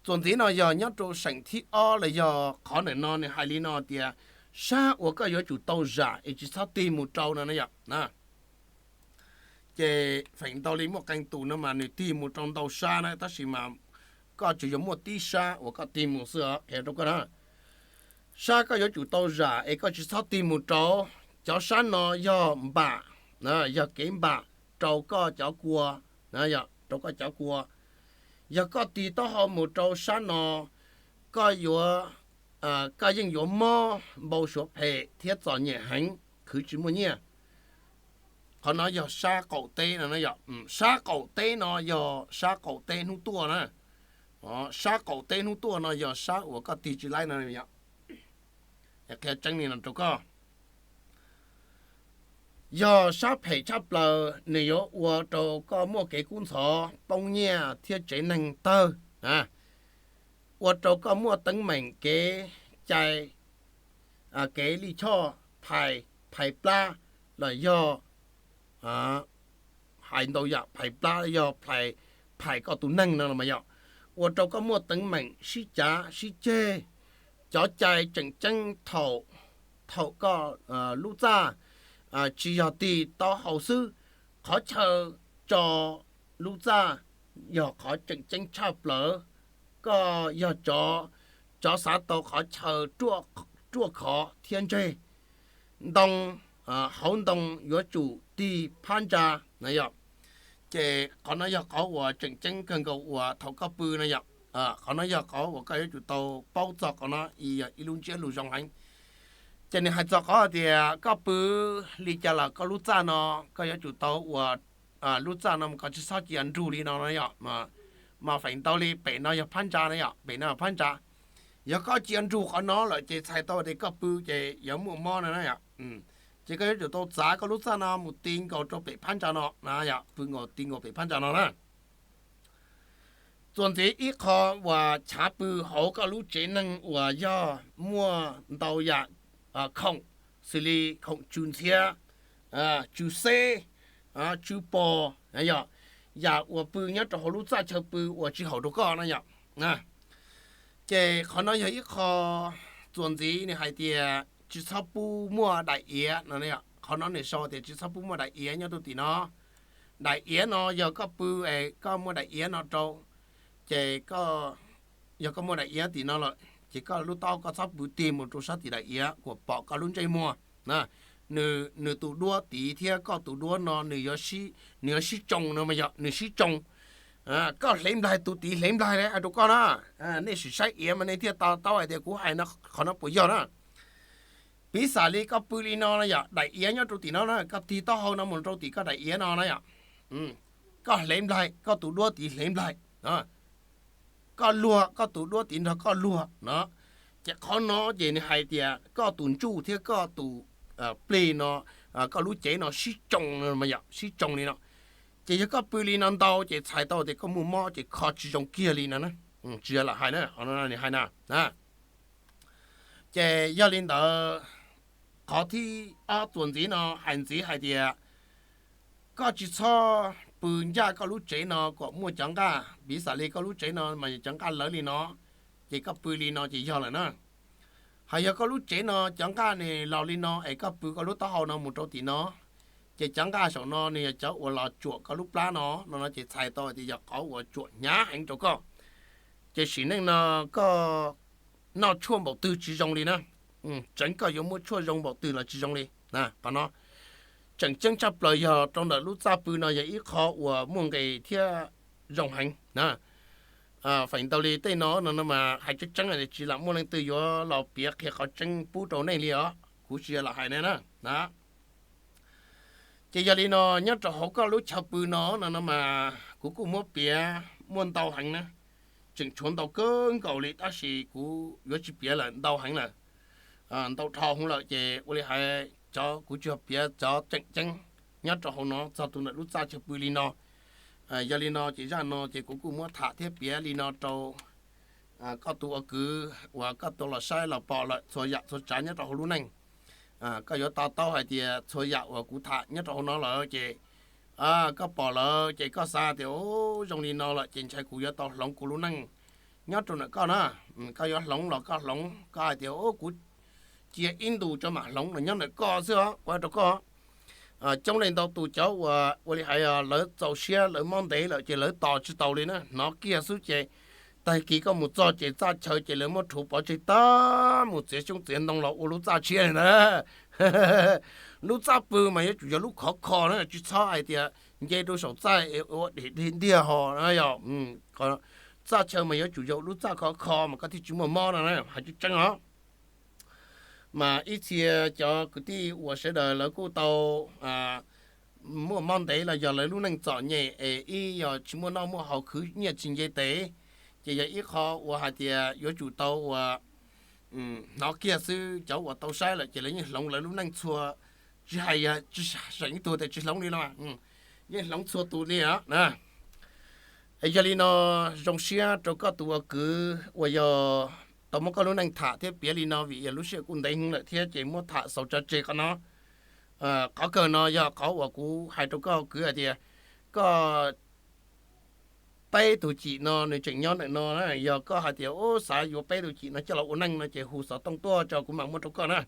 Txuas ntxiv no yog nyob rau seem thib ob los yog qhov ntawm no nws hais li no tias sab uas koj yuav tsum tau zam es tsis txhob tig mus rau no na yom. Ces feem ntau li muaj qee tus no mas nws tig mus rau ntau sab na, tab sis mas koj tsuas yog muaj tib sab uas koj tig mus xwb os, qhia rau koj na. Sab koj yuav tsum tau zam es koj tsis txhob tig mus rau, cov sab no yog npam, yog kev npam rau koj cov kua, rau koj cov kua. Yog koj tig taub hau mus rau sab no, koj yuav, koj yeej yuav mob, npau suav phem thiab txom nyem heev, khwv tsis muaj nyiaj. Qhov no yog sab qaum teb no, sab qaum teb no yog sab qaum teb hnub tuaj na. Sab qaum teb hnub tuaj no yog sab uas koj tig tsis laib no. Qhia tseeb li no rau koj, yog sab phem tshaj plaws, nws yuav ua rau koj muaj kev kub ntxhov, poob nyiaj thiab tsev neeg tawg, ua rau koj muaj teeb meem kev cai, kev lij choj, phais, phais plab, los yog hais ntau yam, phais plab yog phais koj tus neeg no los mas yog ua rau koj muaj teeb meem sib cav sib ceg. Cov cai tseem ceeb thaum, thaum koj lub txaj tsis yog tig taub hau xwb, qhov chaw tso lub txaj yog qhov tseem ceeb tshaj plaws. Koj yog tsov, tsov xav tau qhov chaw ruaj khov thiab ntseg. Ntoo, hauv ntoo yuav tsum tig phab ntsa na yom. Ces qhov no yog qhov uas tseem ceeb kawg nkaus uas thaum koj pw na yom. Qhov no yog qhov uas koj yuav tsum tau paub txog qhov no, yog ib lub ntsiab lus zoo heev. Ces nws hais txog qhov tias koj pw li cas los koj lub txaj no, koj yuav tsum tau ua lub txaj no koj tsis txhob cia nrug li no na yom. Mas feem ntau li pem no yog phab ntsa na yom, pem no yog phab ntsa. Yog koj cia nrug qhov no lawm ces txhais tau tias koj pw ces yuav muaj mob no na yom. Ces koj yuav tsum tau txav koj lub txaj no mus ti nkaus rau pem phab ntsa no na yom, pw nkaus ti nkaus pem phab ntsa no na. Txuas ntxiv ib qho uas chav pw hauv koj lub tsev neeg uas yog muaj ntau yam khoom, xws li khoom tsw ntxhiab, tsw xeb, tsw pos, yog yam uas pw nyob rau hauv lub txaj chaw pw uas tsis haum rau koj na yom. Ces qhov no yog ib qho txuas ntxiv nws hais tias tsis txhob pub muaj daim iav no. Qhov no nws sau tias tsis txhob pub muaj daim iav nyob rau tim no. Daim iav no yog koj pw es koj muaj daim iav no rau, ces yog koj muaj daim iav tim no lawm ces koj lub taub hau koj txhob pw tig mus rau sab tim daim iav kuas pom koj lub ntsej muag. Nws tus duab tid thiab koj tus duab no nws yuav sib tsoo no mas yog nws sib tsoo. Koj hlev nplaig tus tid hlev nplaig li hais rau koj na. Nej sim saib iav mas nej thiaj to taub hais tias kuv hais no qhov no puas yog na. Piv xam li koj pw li no na yom, daim iav nyob rau tim no na, koj tig taub hau no mus rau tim koj daim iav no na yom, koj hlev nplaig, koj tus duab tid hlev nplaig, koj luag, koj tus duab tid nrog koj luag no. Ces qhov no ces nws hais tias koj tus ntsuj thiab koj tus plig no, koj lub cev no sib tsoo, sib tsoo li no. Ces yog koj pw li no ntau ces txhais tau tias koj muaj mob ces kho tsis zoo kiag li no. Tsis yog lam hais na, qhov no nws hais na. Ces yog li ntawd, qhov thib ob txuas ntxiv no hais ntxiv hais tias koj tsis txhob pw ncaj koj lub tsev no kom muaj cov nqaj. Piv xam li koj lub tsev no mas cov nqaj lawv li no, ces koj pw li no ces yog lawm na. Hos yog koj lub tsev no cov nqaj nws los li no es koj pw koj lub taub hau no mus rau tim no, ces cov nqaj saum no nws yog cov uas los tsuam koj lub plab no, no no ces txhais tau tias yog qhov uas tsuam hnyav heev rau koj. Ces sim neej no koj noj tshuaj npaum twg tsis zoo li na. Tseev koj yuav muaj tshuaj zoo npaum twg los tsis zoo li. Qhov no tseem ceeb tshaj plaws yog rau ntawm lub txaj pw no yog ib qho uas muaj nqis thiab zoo heev na. Feem ntau li tej no no no mas hais tseeb tseeb tsis lam muaj leej twg yuav los piav qhia qhov tseeb pub rau nej li os, kuv tsis yog lam hais nej na. Ces yog li no nyob rau hauv koj lub chaw pw no no no mas kuv kuj muab piav muaj ntau heev na, tseem tshuav ntau kawg nkaus li tab sis kuv yuav tsis piav lawm, ntau heev lawm, ntau dhau hwv lawm ces ua li hais cov kuv tsis yog piav cov tseem ceeb nyob rau hauv no txog tus ntawm lub txaj chaw pw li no. Yog li no ces zaj no ces kuv kuj muab tham thiab piav li no rau koj tus ua kwv uas koj tau los saib los pom lawm txhua yam txhua tsav nyob rau hauv lub neej. Koj yuav to taub hais tias txhua yam uas kuv tham nyob rau hauv no lawm ces koj pom lawm ces koj xav tias zoo li no lawm ces ntshai kuv yuav tau hloov kuv lub neej nyob rau ntawm koj na. Koj yuav hloov los koj hloov, koj hais tias kuv cia ib ntus tso mam hloov los nyob ntawm koj xwb os, kuv hais rau koj. Coob leej ntau tus cov uas ua li hais lawv txaus siab lawv mob ntev lawm ces lawv tos tsis taus li na, hnov kiag xwb ces tag kis koj mus txog ces txaj chaw ces lawv muab rhuav pov tseg tag mus txiav xyoob txiav ntoo los ua lub txaj tshiab li ntag. Lub txaj pw mas yuav tsum yog lub khov kho na, tsis txhob hais tias nce rau saum txaj ua dhem ntiag ho na yog. txaj chaw mas yuav tsum yog lub txaj khov kho mas koj thiaj tsis muaj mob no na, hais tseeb tseeb os. Mas ib txhia cov kwv tij uas sawv daws lawv kuj tau muaj mob ntev los yog lawv lub neej txom nyem es ib yog tsis muaj noj muaj haus, khwv nyiaj tsis nce tes, ces yog ib qho uas hais tias yuav tsum tau uas hnov kiag xwb. Cov uas tau saib lawm ces lawv yeej hloov lawv lub neej txhua, tsis hais tsis seem ib tug tias tsis hloov li los yeej hloov txhua tus li na. Yog li no, zoo siab rau koj tus ua kwv uas yog tau muab koj lub neej tham thiab piav li no, vim yog lub sij hawm kuj ntev heev lawm thiab ces muab tham xaus tso tseg qhov no. Qhov kawg no yog qhov uas kuv hais rau koj kwv hais tias koj peb tug cim no nws tseem nyob ntawm no, yog koj hais tias ub xav yuav peb tug cim no coj los ua neej no ces hu xov tooj tuaj tso kuv mam muab rau koj na.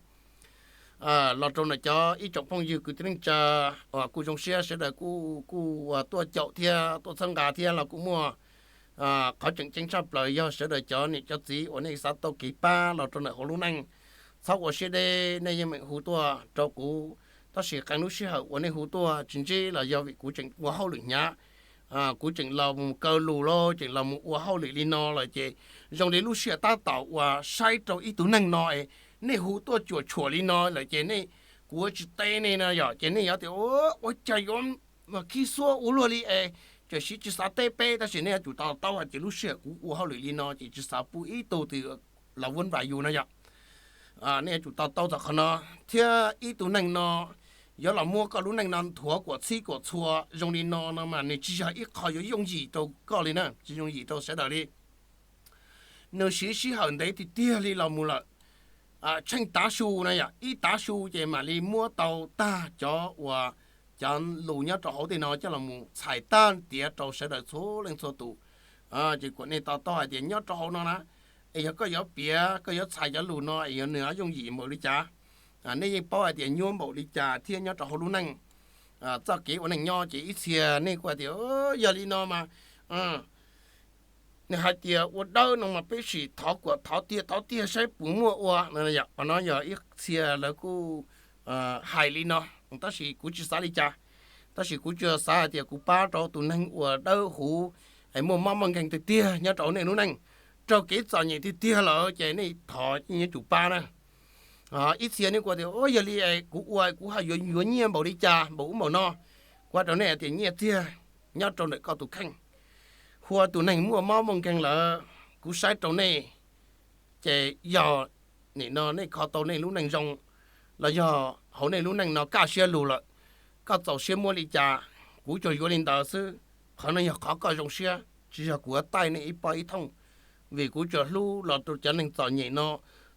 Los rau ntawm cov ib tsoom phooj ywg kwv tij neej tsa, kuj zoo siab sawv daws kuj kuj tuaj caum thiab tuaj txhawb nqa thiab los kuj muaj qhov tseem ceeb tshaj plaws yog sawv daws cov niam cov txiv uas nej xav tau kev pab los rau ntawm hauv lub neej, txhob ua siab deb, nej yeej meem hu tuaj rau kuv. Tab sis qee lub sij hawm uas nej hu tuaj tsis ntsib los yog vim kuv tseem ua hauj lwm hnyav, kuv tseem los mus kaw lus los tseem los mus ua hauj lwm li no lawm ces zoo li lub sij hawm tab tom uas saib rau ib tug neeg no es nej hu tuaj cuam tshuam li no lawm ces nej, kuv tsis teb nej no yom, ces nej yuav tias ua cas yuav khib xuab ua luaj li es, tam sim tsis xav teb peb, tab sis nej yuav tsum to taub hais tias lub sij hawm kuv ua hauj lwm li no ces tsis xav pub ib tug twg los vuab npas yus no yom. Nej yuav tsum to taub txog qhov no, thiab ib tug neeg no yuav los muab koj lub neej no nthuav kom txhij kom txhua zoo li no no mas nws tsis yog ib qho yuav yooj yim rau koj li na, tsis yooj yim rau sawv daws li. Nws siv sij hawm ntev tiag tiag li los mus lawm, tsheej tav su na yom, ib tav su ces mam li muab tau tag cov uas cov lus nyob rau hauv tej no coj los mus txhais tag tiav rau sawv daws txhua leej txhua tus. Ces kom nej to taub hais tias nyob rau hauv no na, es yog koj yuav piav koj yuav txhais cov lus no es yog nws yooj yim npaum li cas. Nej yeej paub hais tias nyuaj npaum li cas thiab nyob rau hauv lub neej, txoj kev ua neej nyob ces ib txhia nej kuj hais tias yog li no mas nws hais tias ua dawb no mas peb sim thov kuam thov tiag thov tiag saib puas muaj ua no. Qhov no yog ib txhia lawv kuj hais li no, tab sis kuv tsis xav li cas. Tab sis kuv tsuas xav hais tias kuv pab rau tus neeg uas dawb huv es muaj mob muaj nkeeg tiag tiag nyob rau nej lub neej, raug kev txom nyem tiag tiag lawm ces nej thov yeej yuav tsum pab na. Ib txhia nej kuj tias yog li kuv ua kuv haj yuav yuav nyiaj npaum li cas npaum ub npaum no. Kuv hais rau nej hais tias nyiaj txiag nyob rau ntawm koj tus kheej. Hu ua tus neeg muaj mob muaj nkeeg lawm, kuv saib rau nej ces yog nim no nej kho tau nej lub neej zoo los yog hauv nej lub neej no kaj siab lug lawm, koj txaus siab muab li cas kuv tsuas yuav li ntawd xwb. Qhov no yog qhov koj zoo siab, tsis yog kuv yuav taij nej ib pob ib thooj, vim kuv tsuas hlub los rau cov neeg txom nyem no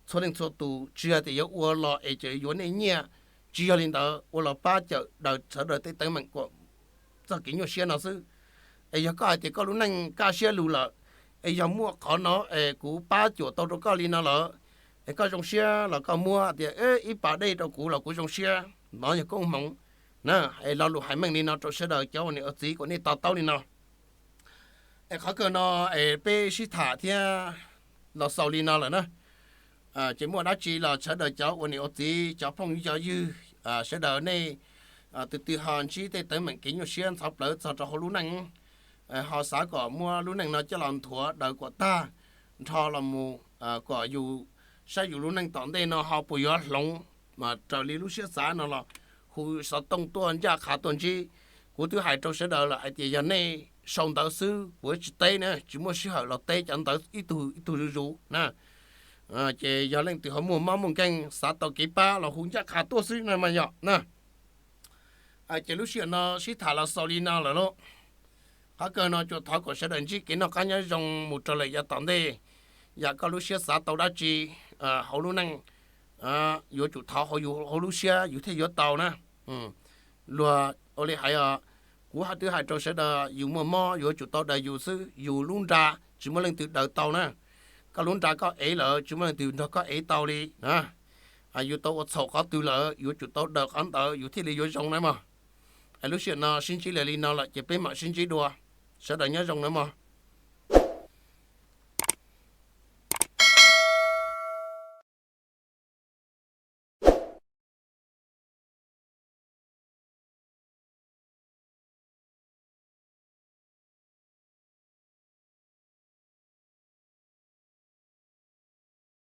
txhua leej txhua tus, tsis yog tias yuav ua los es tseem yuav nej nyiaj. Tsis yog li ntawd, ua los pab cawm daws sawv daws tej teeb meem kom txoj kev nyuaj siab no xwb. Es yog koj hais tias koj lub neej kaj siab lug lawm, es yog muaj qhov no es kuv pab cuam tau rau koj li no lawm, es koj zoo siab los koj muab tias ib pas dej rau kuv los kuv zoo siab, no yog koob hmoov na. Es lo lus hais meej li no rau sawv daws cov ua niam ua txiv kom nej to taub li no. Es qhov kawg no es peb sib tham thiab los xaus li no lawm na. Ces muaj dab tsi los sawv daws cov ua niam ua txiv cov phooj cov ywg, sawv daws nej tus twg ho ntsib tej teeb meem kev nyuaj siab ntxhov plawv txog rau hauv lub neej, ho xav kom muab lub neej no coj los nthuav daws kom tag nrho los mus, kom yus saib yus lub neej tom ntej no ho puas yuav hloov mas raws li lub siab xav no los hu xov tooj tuaj ncaj qha tuaj ntsib. Kuv twb hais rau sawv daws lawm hais tias yog nej sau ntawv xwb kuv tsis teb na, tsis muaj sij hawm los teb cov ntawv ib tug ib tug zuj zus na. Ces yog leej twg ho muaj mob muaj nkeeg xav tau kev pab los hu ncaj qha tuaj xwb na mas yom na. Ces lub sij hawm no sib tham los xaus li no lawm lauj. Qhov kawg no tsuas thov kom sawv daws ntsib kev noj qab nyob zoo mus rau lawm yav tom ntej. Yam koj lub siab xav tau dab tsi hauv lub neej, yuav tsum thov hauv yus hauv lub siab yus thiaj yuav tau na. Luag ua li hais os, kuv twb hais rau sawv daws yus muaj mob yuav tsum tau daws yus xwb, yus lub nra tsis muaj leej twg daws tau na. Koj lub nra koj ev lawm tsis muaj leej twg nrog koj ev tau li. Yus tau ua txhaum qhov twg lawm yuav tsum tau daws qhov ntawd yus thiaj li yuav zoo na mog. Lub sij hawm no sib ntsib li no lawm ces peb mam sib ntsib dua. Sawv daws nyob zoo na mog.